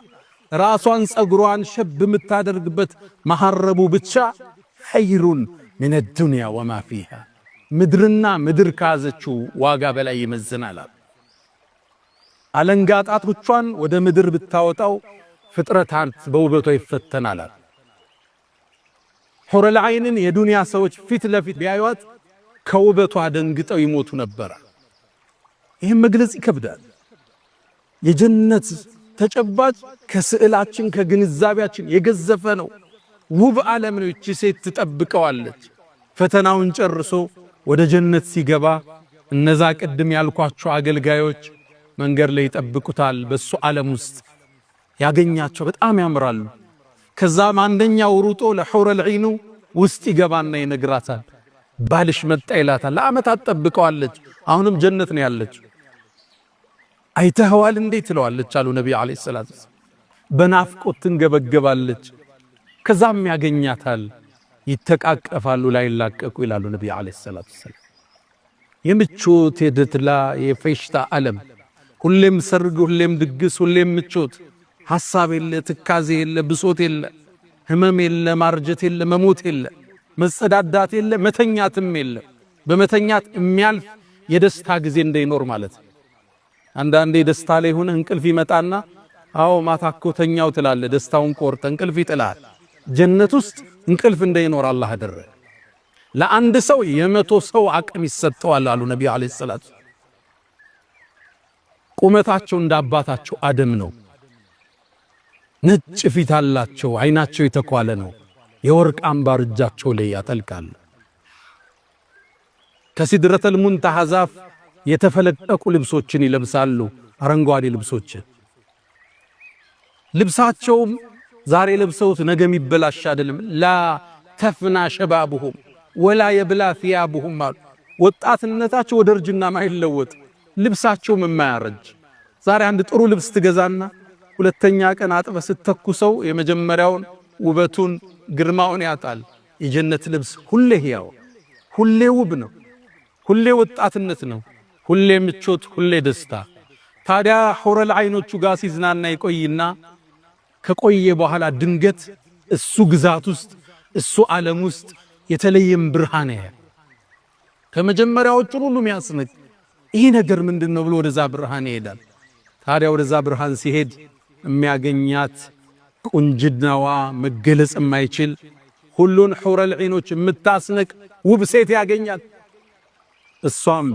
ራሷን ጸጉሯን ሸብ የምታደርግበት መሐረቡ ብቻ خير من الدنيا وما فيها ምድርና ምድር ከያዘችው ዋጋ በላይ ይመዝናል። አለንጋ ጣቶቿን ወደ ምድር ብታወጣው ፍጥረታት በውበቷ ይፈተናል። حور العين ን የዱንያ ሰዎች ፊት ለፊት ቢያዩት ከውበቷ ደንግጠው ይሞቱ ነበር። ይህም መግለጽ ይከብዳል። የጀነት ተጨባጭ ከስዕላችን ከግንዛቤያችን የገዘፈ ነው። ውብ ዓለም ነው። ይቺ ሴት ትጠብቀዋለች። ፈተናውን ጨርሶ ወደ ጀነት ሲገባ እነዛ ቅድም ያልኳቸው አገልጋዮች መንገድ ላይ ይጠብቁታል። በሱ ዓለም ውስጥ ያገኛቸው በጣም ያምራሉ። ከዛም አንደኛው ሩጦ ለሑረል ዒኑ ውስጥ ይገባና ይነግራታል። ባልሽ መጣ ይላታል። ለዓመታት ጠብቀዋለች። አሁንም ጀነት ነው ያለችው። አይተኸዋል እንዴ ትለዋለች አሉ ነቢዩ ዓለይሂ ሰላቱ ወሰላም። በናፍቆት ትንገበገባለች። ከዛም ያገኛታል፣ ይተቃቀፋሉ፣ ላይላቀቁ ይላሉ ነቢዩ ዓለይሂ ሰላቱ ወሰላም። የምቾት የደትላ የፌሽታ ዓለም፣ ሁሌም ሰርግ፣ ሁሌም ድግስ፣ ሁሌም ምቾት፣ ሐሳብ የለ፣ ትካዜ የለ፣ ብሶት የለ፣ ህመም የለ፣ ማርጀት የለ፣ መሞት የለ፣ መጸዳዳት የለ፣ መተኛትም የለ። በመተኛት የሚያልፍ የደስታ ጊዜ እንዳይኖር ማለት ነው። አንዳንዴ ደስታ ላይ ሆነ እንቅልፍ ይመጣና አዎ ማታ እኮ ተኛው ትላለህ። ደስታውን ቆርጠ እንቅልፍ ይጥላል። ጀነት ውስጥ እንቅልፍ እንዳይኖር አላህ አደረገ። ለአንድ ሰው የ100 ሰው አቅም ይሰጠዋል አሉ ነቢዩ ዓለይሂ ሰላቱ። ቁመታቸው እንደ አባታቸው አደም ነው። ነጭ ፊት አላቸው። አይናቸው የተኳለ ነው። የወርቅ አምባር እጃቸው ላይ ያጠልቃሉ። ከሲድረተል ሙንተሃ ዛፍ የተፈለቀቁ ልብሶችን ይለብሳሉ። አረንጓዴ ልብሶችን። ልብሳቸውም ዛሬ ለብሰውት ነገ የሚበላሽ አይደለም። ላ ተፍና ሸባብሁም ወላ የብላ ثيابሁም አሉ። ወጣትነታቸው ወደ እርጅና ማይለወጥ ልብሳቸውም የማያረጅ። ዛሬ አንድ ጥሩ ልብስ ትገዛና ሁለተኛ ቀን አጥበ ስተኩሰው የመጀመሪያውን ውበቱን ግርማውን ያጣል። የጀነት ልብስ ሁሌ ሕያው፣ ሁሌ ውብ ነው። ሁሌ ወጣትነት ነው። ሁሌ ምቾት፣ ሁሌ ደስታ። ታዲያ ሑረል ዓይኖቹ ጋር ሲዝናና ይቆይና ከቆየ በኋላ ድንገት እሱ ግዛት ውስጥ እሱ ዓለም ውስጥ የተለየም ብርሃን ያያል። ከመጀመሪያዎቹ ሁሉ የሚያስንቅ ይህ ነገር ምንድን ነው ብሎ ወደዛ ብርሃን ይሄዳል። ታዲያ ወደዛ ብርሃን ሲሄድ የሚያገኛት ቁንጅናዋ መገለጽ የማይችል ሁሉን ሑረል ዒኖች የምታስንቅ ውብ ሴት ያገኛል። እሷም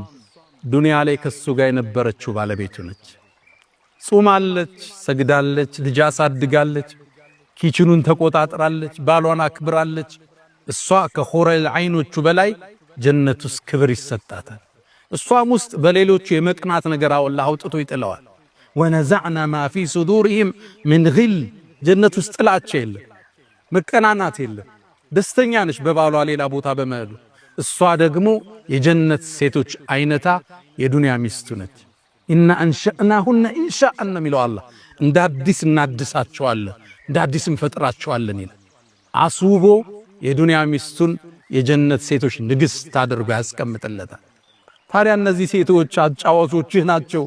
ዱንያ ላይ ከሱ ጋር የነበረችው ባለቤቱ ነች። ጾማለች፣ ሰግዳለች፣ ልጅ አሳድጋለች፣ kitchen ኑን ተቆጣጥራለች፣ ባሏን አክብራለች። እሷ ከሑረል ዐይኖቹ በላይ ጀነት ውስጥ ክብር ይሰጣታል። እሷም ውስጥ በሌሎቹ የመቅናት ነገር አላህ አውጥቶ ይጥለዋል። ونزعنا ما في صدورهم من غل ጀነት ውስጥ ጥላቻ የለም፣ መቀናናት የለም። ደስተኛ ነች በባሏ ሌላ ቦታ በመሄዱ። እሷ ደግሞ የጀነት ሴቶች አይነታ የዱንያ ሚስቱ ነች። إنا أنشأناهن إنشاء ነው የሚለው አላህ። እንደ አዲስ እናድሳቸዋለን፣ እንደ አዲስ እንፈጥራቸዋለን ይላል። አስውቦ የዱንያ ሚስቱን የጀነት ሴቶች ንግሥት አድርጎ ያስቀምጥለታል። ታዲያ እነዚህ ሴቶች አጫዋቾችህ ናቸው፣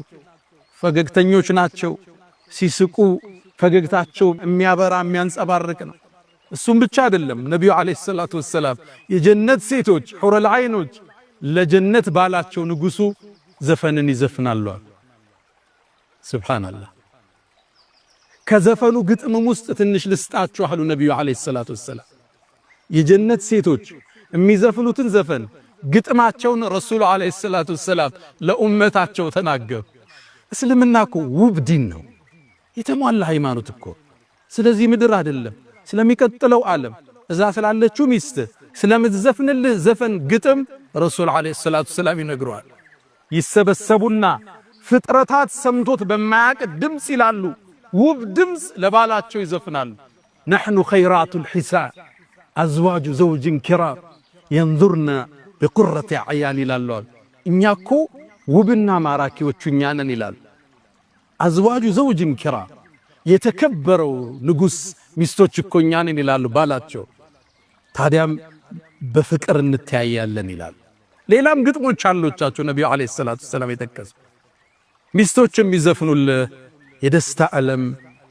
ፈገግተኞች ናቸው። ሲስቁ ፈገግታቸው የሚያበራ የሚያንጸባርቅ ነው። እሱም ብቻ አይደለም። ነቢዩ ዓለይሂ ሰላቱ ወሰላም የጀነት ሴቶች ሑረል ዐይኖች ለጀነት ባላቸው ንጉሱ ዘፈንን ይዘፍናሉ አሉ። ሱብሓነላህ። ከዘፈኑ ግጥምም ውስጥ ትንሽ ልስጣችሁ አሉ ነቢዩ عليه الصلاة والسلام። የጀነት ሴቶች የሚዘፍኑትን ዘፈን ግጥማቸውን ረሱሉ عليه الصلاة والسلام ለኡመታቸው ተናገሩ። እስልምና እኮ ውብ ዲን ነው፣ የተሟላ ሃይማኖት እኮ። ስለዚህ ምድር አይደለም ስለሚቀጥለው ዓለም እዛ ስላለችው ሚስት ስለምትዘፍንልህ ዘፈን ግጥም ረሱል عليه الصلاة والسلام ይነግረዋል። ይሰበሰቡና ፍጥረታት ሰምቶት በማያቅ ድምፅ ይላሉ። ውብ ድምፅ ለባላቸው ይዘፍናሉ። نحن خيرات الحسان أزواج زوج كرام ينظرن بقرة أعيان ይላሉ። እኛ እኮ ውብና ማራኪዎቹ እኛ ነን ይላሉ። أزواج زوج كرام የተከበረው ንጉሥ ሚስቶች እኮ እኛ ነን ይላሉ ባላቸው። ታዲያም በፍቅር እንተያያለን ይላሉ። ሌላም ግጥሞች አሎቻቸው ነቢዩ عليه الصلاة والسلام የጠቀሱ ሚስቶች የሚዘፍኑልህ የደስታ ዓለም፣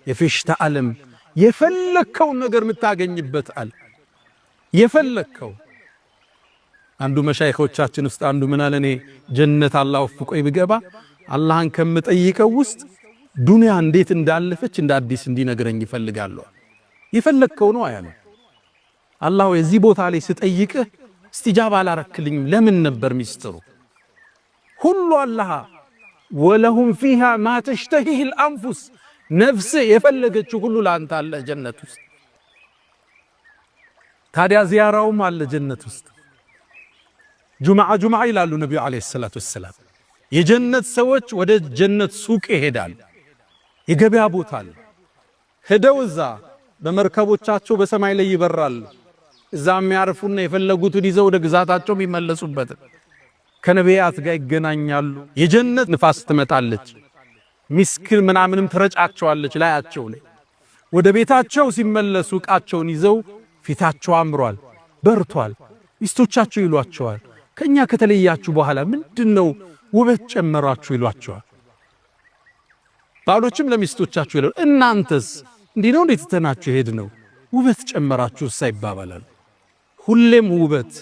የፌሽታ ዓለም፣ የፈለግከውን ነገር የምታገኝበት ዓለም የፈለግከው። አንዱ መሻይኾቻችን ውስጥ አንዱ ምን አለ፣ እኔ ጀነት አላህ ወፍቆኝ ብገባ አላህን ከምጠይቀው ውስጥ ዱንያ እንዴት እንዳለፈች እንደ አዲስ እንዲነግረኝ ይፈልጋለሁ። የፈለግከው ነው አያለ። አላህ የዚህ ቦታ ላይ ስጠይቅህ እስቲጃባ አላረክልኝም ለምን ነበር ሚስጥሩ? ሁሉ አላህ ولهم فيها ما تشتهيه الأنفس ነፍስ የፈለገችው ሁሉ ለአንተ አለ ጀነት ውስጥ። ታዲያ ዚያራውም አለ ጀነት ውስጥ። ጁምዓ ጁምዓ ይላሉ ነቢዩ عليه الصلاة والسلام። የጀነት ሰዎች ወደ ጀነት ሱቅ ይሄዳል። የገበያ ቦታ አለ። ሄደው እዛ በመርከቦቻቸው በሰማይ ላይ ይበራሉ። እዛ የሚያርፉና የፈለጉትን ይዘው ወደ ግዛታቸው የሚመለሱበት ከነቢያት ጋር ይገናኛሉ። የጀነት ንፋስ ትመጣለች፣ ሚስክን ምናምንም ትረጫቸዋለች ላያቸው ላይ። ወደ ቤታቸው ሲመለሱ ዕቃቸውን ይዘው ፊታቸው አምሯል፣ በርቷል። ሚስቶቻቸው ይሏቸዋል፣ ከኛ ከተለያችሁ በኋላ ምንድነው ውበት ጨመራችሁ ይሏቸዋል። ባሎችም ለሚስቶቻቸው ይላሉ፣ እናንተስ እንዲህ ነው እንዴት ትተናችሁ ሄድ ነው ውበት ጨመራችሁ እሳ ይባባላል። ሁሌም ውበት፣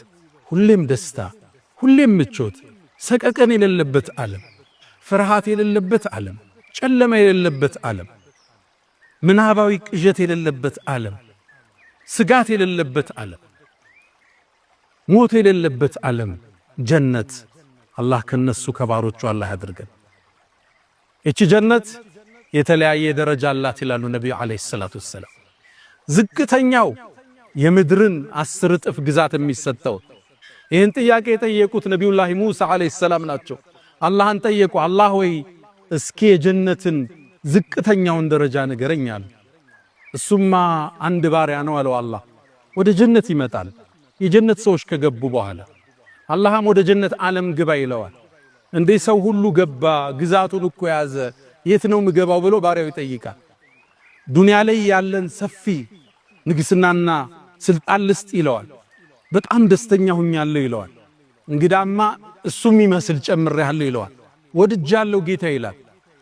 ሁሌም ደስታ፣ ሁሌም ምቾት፣ ሰቀቀን የሌለበት ዓለም፣ ፍርሃት የሌለበት ዓለም፣ ጨለማ የሌለበት ዓለም፣ ምናባዊ ቅዠት የሌለበት ዓለም፣ ስጋት የሌለበት ዓለም፣ ሞት የሌለበት ዓለም ጀነት። አላህ ከነሱ ከባሮቹ አላህ ያድርገን። ይቺ ጀነት የተለያየ ደረጃ አላት ይላሉ ነቢዩ ዓለይሂ ሰላቱ ወሰላም። ዝቅተኛው የምድርን 10 እጥፍ ግዛት የሚሰጠው። ይህን ጥያቄ የጠየቁት ነቢዩላህ ሙሳ ዓለይሂ ሰላም ናቸው። አላህን ጠየቁ። አላህ ወይ እስኪ የጀነትን ዝቅተኛውን ደረጃ ንገረኝ አሉ። እሱማ አንድ ባሪያ ነው አለው አላህ። ወደ ጀነት ይመጣል። የጀነት ሰዎች ከገቡ በኋላ አላህም ወደ ጀነት ዓለም ግባ ይለዋል። እንዴ ሰው ሁሉ ገባ፣ ግዛቱን እኮ ያዘ፣ የት ነው ምገባው ብሎ ባሪያው ይጠይቃል። ዱንያ ላይ ያለን ሰፊ ንግስናና ስልጣን ልስጥ ይለዋል። በጣም ደስተኛ ሁኛለሁ ይለዋል። እንግዳማ እሱ የሚመስል ጨምሬያለሁ ይለዋል። ወድጃለሁ ጌታ ይላል።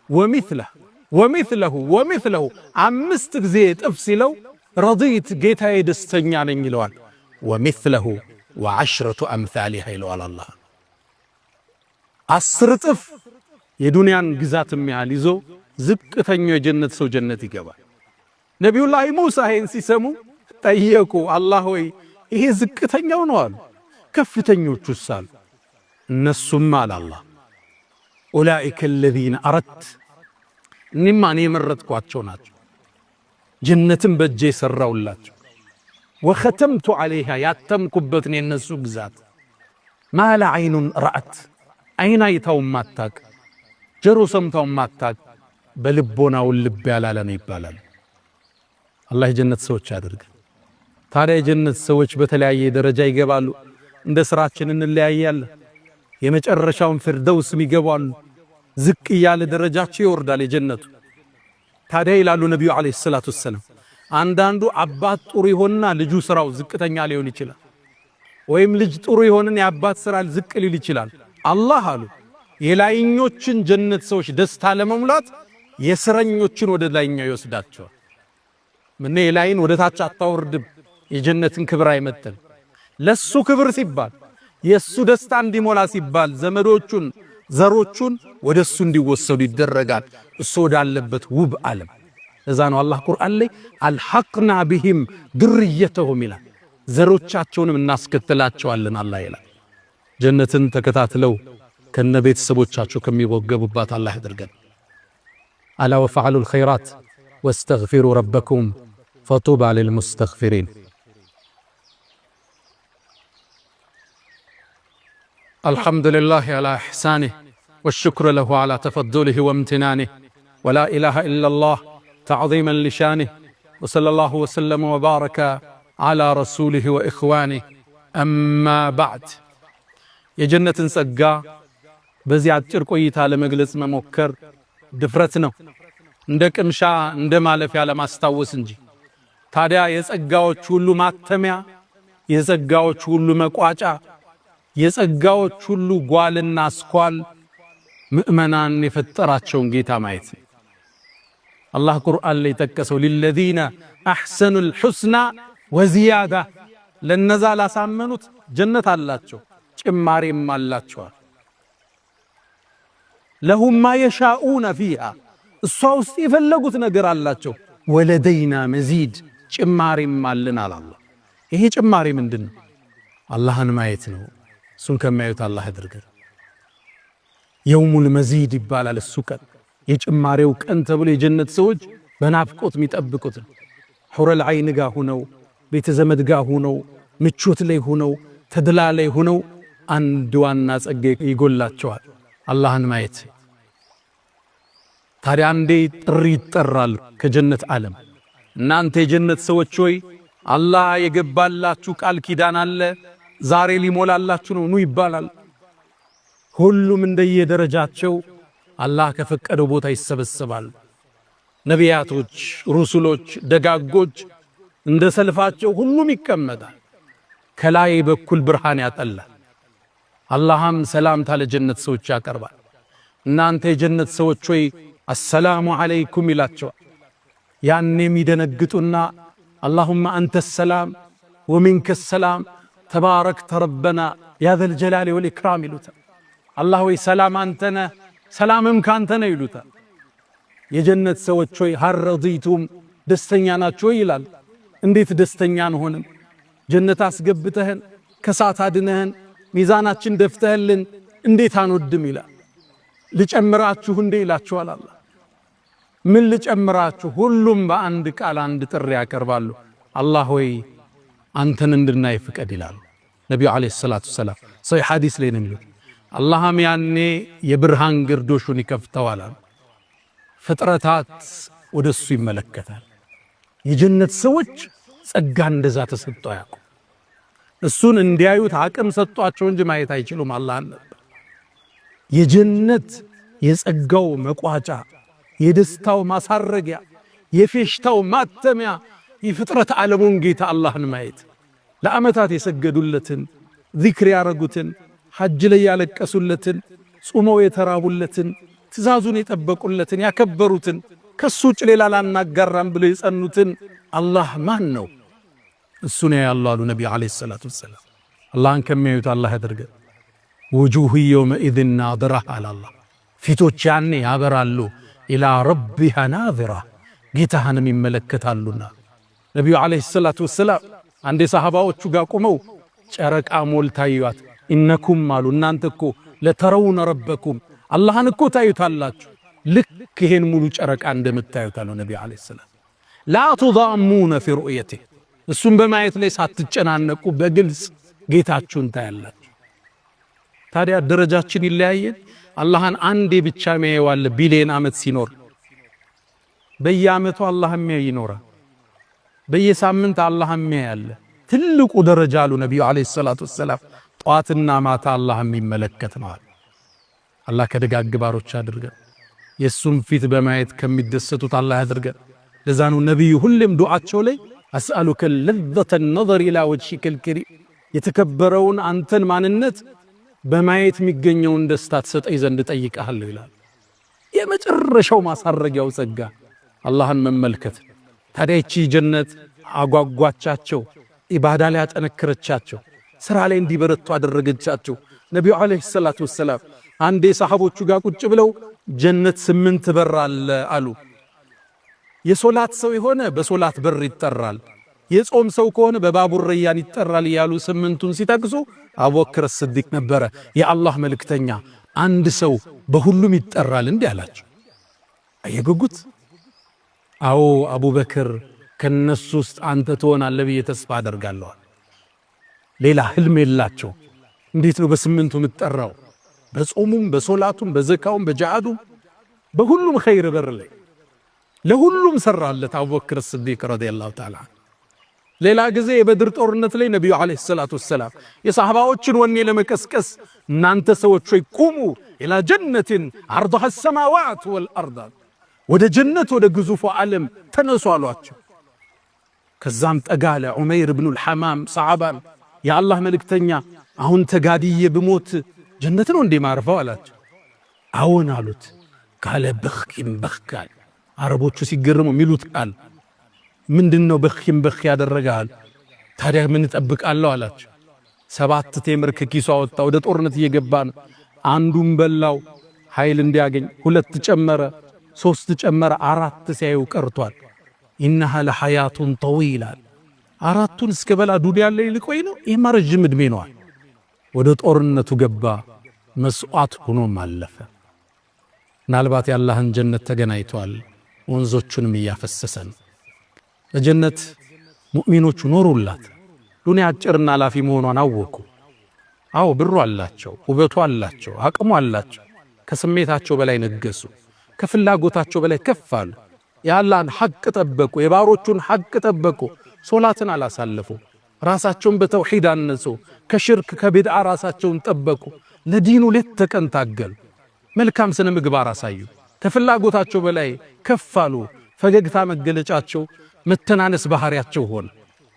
ومثله ومثله ومثله 5 ጊዜ እጥፍ ሲለው رضيت ጌታዬ ደስተኛ ነኝ ይለዋል። ومثله وعشرة أمثالها ይለዋል አላህ። 10 እጥፍ የዱንያን ግዛት የሚያህል ይዞ ዝቅተኛው የጀነት ሰው ጀነት ይገባል። ነቢዩላህ ሙሳ ይሄን ሲሰሙ ጠየቁ። አላህ ሆይ ይሄ ዝቅተኛው ነው አሉ። ከፍተኞቹስ አሉ። እነሱም አለ አላህ ኡላኢከ አለዚነ አረድት፣ እኔማ እኔ የመረጥኳቸው ናቸው፣ ጀነትን በእጄ የሠራውላቸው፣ ወኸተምቱ ዐለይሃ ያተምኩበትን የነሱ ግዛት፣ ማላ ዐይኑን ረአት አይን አይታው ማታቅ ጀሮ ሰምታው ማታቅ በልቦናው ልብ ያላለ ነው ይባላል። አላህ የጀነት ሰዎች ያድርገን። ታዲያ የጀነት ሰዎች በተለያየ ደረጃ ይገባሉ። እንደ ስራችን እንለያያለን። የመጨረሻውን ፊርደውስ ይገባሉ። ዝቅ እያለ ደረጃቸው ይወርዳል የጀነቱ። ታዲያ ይላሉ ነቢዩ عليه الصلاة والسلام፣ አንዳንዱ አባት ጥሩ ይሆንና ልጁ ስራው ዝቅተኛ ሊሆን ይችላል። ወይም ልጅ ጥሩ ይሆንና የአባት ስራ ዝቅ ሊል ይችላል። አላህ አሉ የላይኞችን ጀነት ሰዎች ደስታ ለመሙላት የስረኞችን ወደ ላይኛው ይወስዳቸዋል። ምን የላይን ወደ ታች አታወርድም፣ የጀነትን ክብር አይመጥን። ለሱ ክብር ሲባል የሱ ደስታ እንዲሞላ ሲባል ዘመዶቹን ዘሮቹን ወደ እሱ እንዲወሰዱ ይደረጋል። እሱ ወዳለበት ውብ ዓለም። እዛ ነው አላህ ቁርአን ላይ ألحقنا بهم ذريتهم ይላል። ዘሮቻቸውንም እናስከትላቸዋለን አላህ ይላል። ጀነትን ተከታትለው ከነ ቤተሰቦቻቸው ከሚወገቡባት አላህ ያድርገን። ألا وافعلوا الخيرات واستغفروا ربكم فطوبى للمستغفرين። الحمد لله على إحسانه والشكر له على تفضله وامتنانه ولا إله إلا الله تعظيما لشانه وصلى الله وسلم وبارك على رسوله وإخوانه أما بعد። የጀነትን ጸጋ በዚህ አጭር ቆይታ ለመግለጽ መሞከር ድፍረት ነው፣ እንደ ቅምሻ እንደ ማለፊያ ለማስታወስ እንጂ። ታዲያ የጸጋዎች ሁሉ ማተሚያ፣ የጸጋዎች ሁሉ መቋጫ፣ የጸጋዎች ሁሉ ጓልና አስኳል ምእመናን የፈጠራቸውን ጌታ ማየት ነው። አላህ ቁርአን ላይ ጠቀሰው፣ للذين أحسنوا الحسنى وزيادة፣ ለነዛ ላሳመኑት ጀነት አላቸው ጭማሪም አላቸዋል። لهم ما يشاءون فيها፣ እሷ ውስጥ የፈለጉት ነገር አላቸው። ولدينا مزيد፣ ጭማሪም አለን አለ አላህ። ይሄ ጭማሪ ምንድን ነው? አላህን ማየት ነው። እሱን ከሚያዩት አላህ ያድርገን። يوم المزيد ይባላል እሱ ቀን፣ የጭማሬው ቀን ተብሎ የጀነት ሰዎች በናፍቆት የሚጠብቁት ነው። حور العين ጋ ሁነው፣ ቤተ ዘመድ ጋ ሁነው፣ ምቾት ላይ ሁነው፣ ተድላ ላይ ሁነው አንድ ዋና ጸጋ ይጎላቸዋል፣ አላህን ማየት። ታዲያ አንዴ ጥሪ ይጠራል ከጀነት ዓለም፣ እናንተ የጀነት ሰዎች ሆይ አላህ የገባላችሁ ቃል ኪዳን አለ፣ ዛሬ ሊሞላላችሁ ነው፣ ኑ ይባላል። ሁሉም እንደየደረጃቸው አላህ ከፈቀደው ቦታ ይሰበሰባል። ነቢያቶች፣ ሩሱሎች፣ ደጋጎች እንደ ሰልፋቸው ሁሉም ይቀመጣል። ከላይ በኩል ብርሃን ያጠላል። አላህም ሰላምታ ለጀነት ሰዎች ያቀርባል። እናንተ የጀነት ሰዎች ሆይ አሰላሙ ዓለይኩም ይላቸዋል። ያኔም ይደነግጡና اللهم أنت السلام ومنك السلام تباركت ربنا يا ذا الجلال والإكرام ይሉታል። አላህ ወይ ሰላም አንተ ነህ፣ ሰላምም ካንተ ነህ ይሉታል። የጀነት ሰዎች ሆይ هل رضيتم ደስተኛ ናችሁ ወይ ይላል። እንዴት ደስተኛ አንሆንም? ጀነት አስገብተህን ከሳት አድነህን ሚዛናችን ደፍተህልን እንዴት አንወድም ይላል። ልጨምራችሁ እንዴ ይላችኋል አላህ። ምን ልጨምራችሁ? ሁሉም በአንድ ቃል አንድ ጥሪ ያቀርባሉ። አላህ ሆይ አንተን እንድናይ ፍቀድ ይላሉ ነቢዩ ዓለይሂ ሰላቱ ወሰላም። ሰሒህ ሐዲስ ላይ ነው የሚሉት። አላህም ያኔ የብርሃን ግርዶሹን ይከፍተዋል። ፍጥረታት ወደሱ ይመለከታል። የጀነት ሰዎች ጸጋ እንደዛ ተሰጥቶ አያውቁም። እሱን እንዲያዩት አቅም ሰጧቸው እንጂ ማየት አይችሉም አላህን ነበር። የጀነት የጸጋው መቋጫ፣ የደስታው ማሳረጊያ፣ የፌሽታው ማተሚያ የፍጥረት ዓለሙን ጌታ አላህን ማየት፣ ለዓመታት የሰገዱለትን፣ ዚክር ያረጉትን፣ ሐጅ ላይ ያለቀሱለትን፣ ጾመው የተራቡለትን፣ ትእዛዙን የጠበቁለትን፣ ያከበሩትን፣ ከሱ ውጭ ሌላ ላናጋራም ብለው የጸኑትን አላህ ማን ነው? እሱን ያያሉ አሉ ነቢዩ ዓለይሂ ሰላቱ ወሰላም። አላህን ከሚያዩት አላህ ያደርገን። وجوه يومئذ ناضرة አለ አላህ። ፊቶች ያኔ ያበራሉ። إلى ربها ناظرة ጌታህንም ይመለከታሉና። ነቢዩ ዓለይሂ ሰላቱ ወሰላም አንዴ ሰሃባዎቹ ጋር ቆመው ጨረቃ ሞልታ አዩአት። إنكم አሉ እናንተ እኮ لترون ربكم አላህን እኮ ታዩታላችሁ፣ ልክ ይሄን ሙሉ ጨረቃ እንደምታዩት አሉ ነቢዩ ዓለይሂ ሰላም። لا تضامون في رؤيته እሱም በማየት ላይ ሳትጨናነቁ በግልጽ ጌታችሁን ታያላችሁ። ታዲያ ደረጃችን ይለያየን። አላህን አንዴ ብቻ የሚያየው ቢሊየን ዓመት ሲኖር በየዓመቱ አላህ የሚያይ ይኖራል። በየሳምንት አላህ የሚያይ አለ። ትልቁ ደረጃ አሉ ነቢዩ ዓለይሂ ሰላቱ ወሰላም ጧትና ማታ አላህ የሚመለከት ነው አሉ። አላህ ከደጋግ ባሮች አድርገን፣ የእሱም ፊት በማየት ከሚደሰቱት አላህ ያድርገን። ለዛ ነው ነቢዩ ሁሌም ዱዓቸው ላይ أسألك لذة النظر إلى وجهك الكريم የተከበረውን አንተን ማንነት በማየት የሚገኘውን ደስታ ትሰጠኝ ዘንድ እጠይቅሃለሁ ይላል። የመጨረሻው ማሳረጊያው ጸጋ አላህን መመልከት። ታዲያ ይቺ ጀነት አጓጓቻቸው፣ ኢባዳ ላይ አጠነከረቻቸው፣ ስራ ላይ እንዲበረቱ አደረገቻቸው። ነቢዩ ዓለይሂ ሰላቱ ወሰላም አንዴ ሰሃቦቹ ጋር ቁጭ ብለው ጀነት 8 በር አለ አሉ። የሶላት ሰው የሆነ በሶላት በር ይጠራል፣ የጾም ሰው ከሆነ በባቡ ረያን ይጠራል እያሉ 8ቱን ሲጠቅሱ አቡበክር ስዲቅ ነበረ የአላህ መልእክተኛ አንድ ሰው በሁሉም ይጠራል እንዲህ አላቸው። አየጉጉት። አዎ አቡበክር ከነሱ ውስጥ አንተ ትሆናለህ ብዬ ተስፋ አደርጋለሁ። ሌላ ህልም የላቸው። እንዴት ነው በ8ቱ የምትጠራው? በጾሙም በሶላቱም በዘካውም በጂሃዱም በሁሉም ኸይር በር ላይ ለሁሉም ሰራለት አቡበክር ስዲቅ رضي الله تعالى። ሌላ ጊዜ የበድር ጦርነት ላይ ነቢዩ عليه الصلاة والسلام የሰሃባዎችን ወኔ ለመቀስቀስ እናንተ ሰዎች ሆይ قوموا إلى جنة عرضها السماوات والأرض፣ ወደ ጀነት ወደ ግዙፉ ዓለም ተነሱ አሏቸው። ከዛም ጠጋ አለ ዑመይር ብኑል ሐማም ሰዓባን፣ የአላህ መልእክተኛ አሁን ተጋድዬ ብሞት ጀነት ነው እንዴ ማርፈው አላቸው። አዎን አሉት። قال بخ بخ አለ። አረቦቹ ሲገርሙ የሚሉት ቃል ምንድን ነው? بخ بخ ያደረጋል። ታዲያ ምን እጠብቃለሁ አላቸው። 7 ቴምር ከኪሱ አወጣ። ወደ ጦርነት እየገባ ነው። አንዱን በላው ኃይል እንዲያገኝ፣ 2 ጨመረ፣ 3 ጨመረ፣ 4 ሲያዩ ቀርቷል። إنها لحياة طويلة፣ 4ቱን እስከ በላ ዱንያ ላይ ልቆይ ነው፣ ይሄማ ረጅም ዕድሜ ነው። ወደ ጦርነቱ ገባ፣ መስዋዕት ሆኖም አለፈ። ምናልባት የአላህን ጀነት ተገናኝቷል። ወንዞቹንም እያፈሰሰ ነው። ለጀነት ሙእሚኖቹ ኖሩላት። ዱንያ አጭርና አላፊ መሆኗን አወቁ። አዎ ብሩ አላቸው፣ ውበቱ አላቸው፣ አቅሙ አላቸው። ከስሜታቸው በላይ ነገሱ፣ ከፍላጎታቸው በላይ ከፍ አሉ። የአላህን ሐቅ ጠበቁ፣ የባሮቹን ሐቅ ጠበቁ። ሶላትን አላሳለፉ፣ ራሳቸውን በተውሂድ አነጹ፣ ከሽርክ ከቢድዓ ራሳቸውን ጠበቁ። ለዲኑ ሌት ተቀን ታገሉ። መልካም ስነ ምግባር አሳዩ። ከፍላጎታቸው በላይ ከፍ አሉ። ፈገግታ መገለጫቸው፣ መተናነስ ባህሪያቸው ሆነ።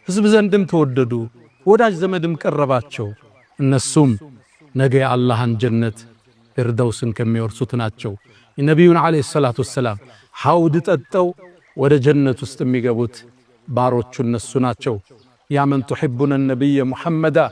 ህዝብ ዘንድም ተወደዱ፣ ወዳጅ ዘመድም ቀረባቸው። እነሱም ነገ የአላህን ጀነት ፊርደውስን ከሚወርሱት ናቸው። ነቢዩን عليه الصلاة والسلام ሐውድ ጠጠው ወደ ጀነት ውስጥ የሚገቡት ባሮቹ እነሱ ናቸው። يا من تحبون النبي محمدا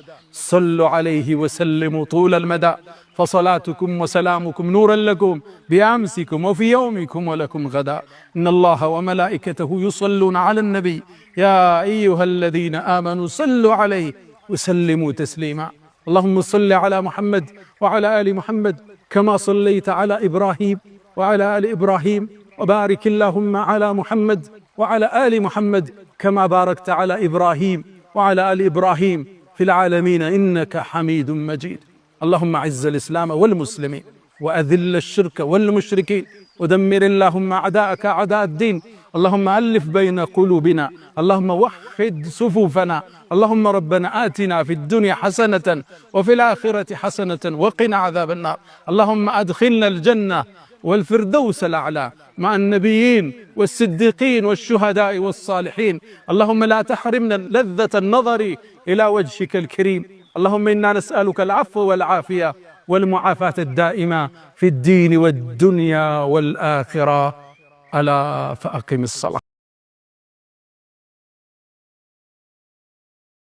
صلوا عليه وسلموا طول المدى فصلاتكم وسلامكم نورا لكم بأمسكم وفي يومكم ولكم غدا إن الله وملائكته يصلون على النبي يا أيها الذين آمنوا صلوا عليه وسلموا تسليما اللهم صل على محمد وعلى آل محمد كما صليت على إبراهيم وعلى آل إبراهيم وبارك اللهم على محمد وعلى آل محمد كما باركت على إبراهيم وعلى آل إبراهيم في العالمين إنك حميد مجيد اللهم أعز الإسلام والمسلمين وأذل الشرك والمشركين ودمر اللهم أعداءك أعداء الدين اللهم ألف بين قلوبنا اللهم وحد صفوفنا اللهم ربنا آتنا في الدنيا حسنة وفي الآخرة حسنة وقنا عذاب النار اللهم أدخلنا الجنة والفردوس الأعلى مع النبيين والصديقين والشهداء والصالحين اللهم لا تحرمنا لذة النظر إلى وجهك الكريم اللهم إنا نسألك العفو والعافية والمعافاة الدائمة في الدين والدنيا والآخرة ألا فأقم الصلاة.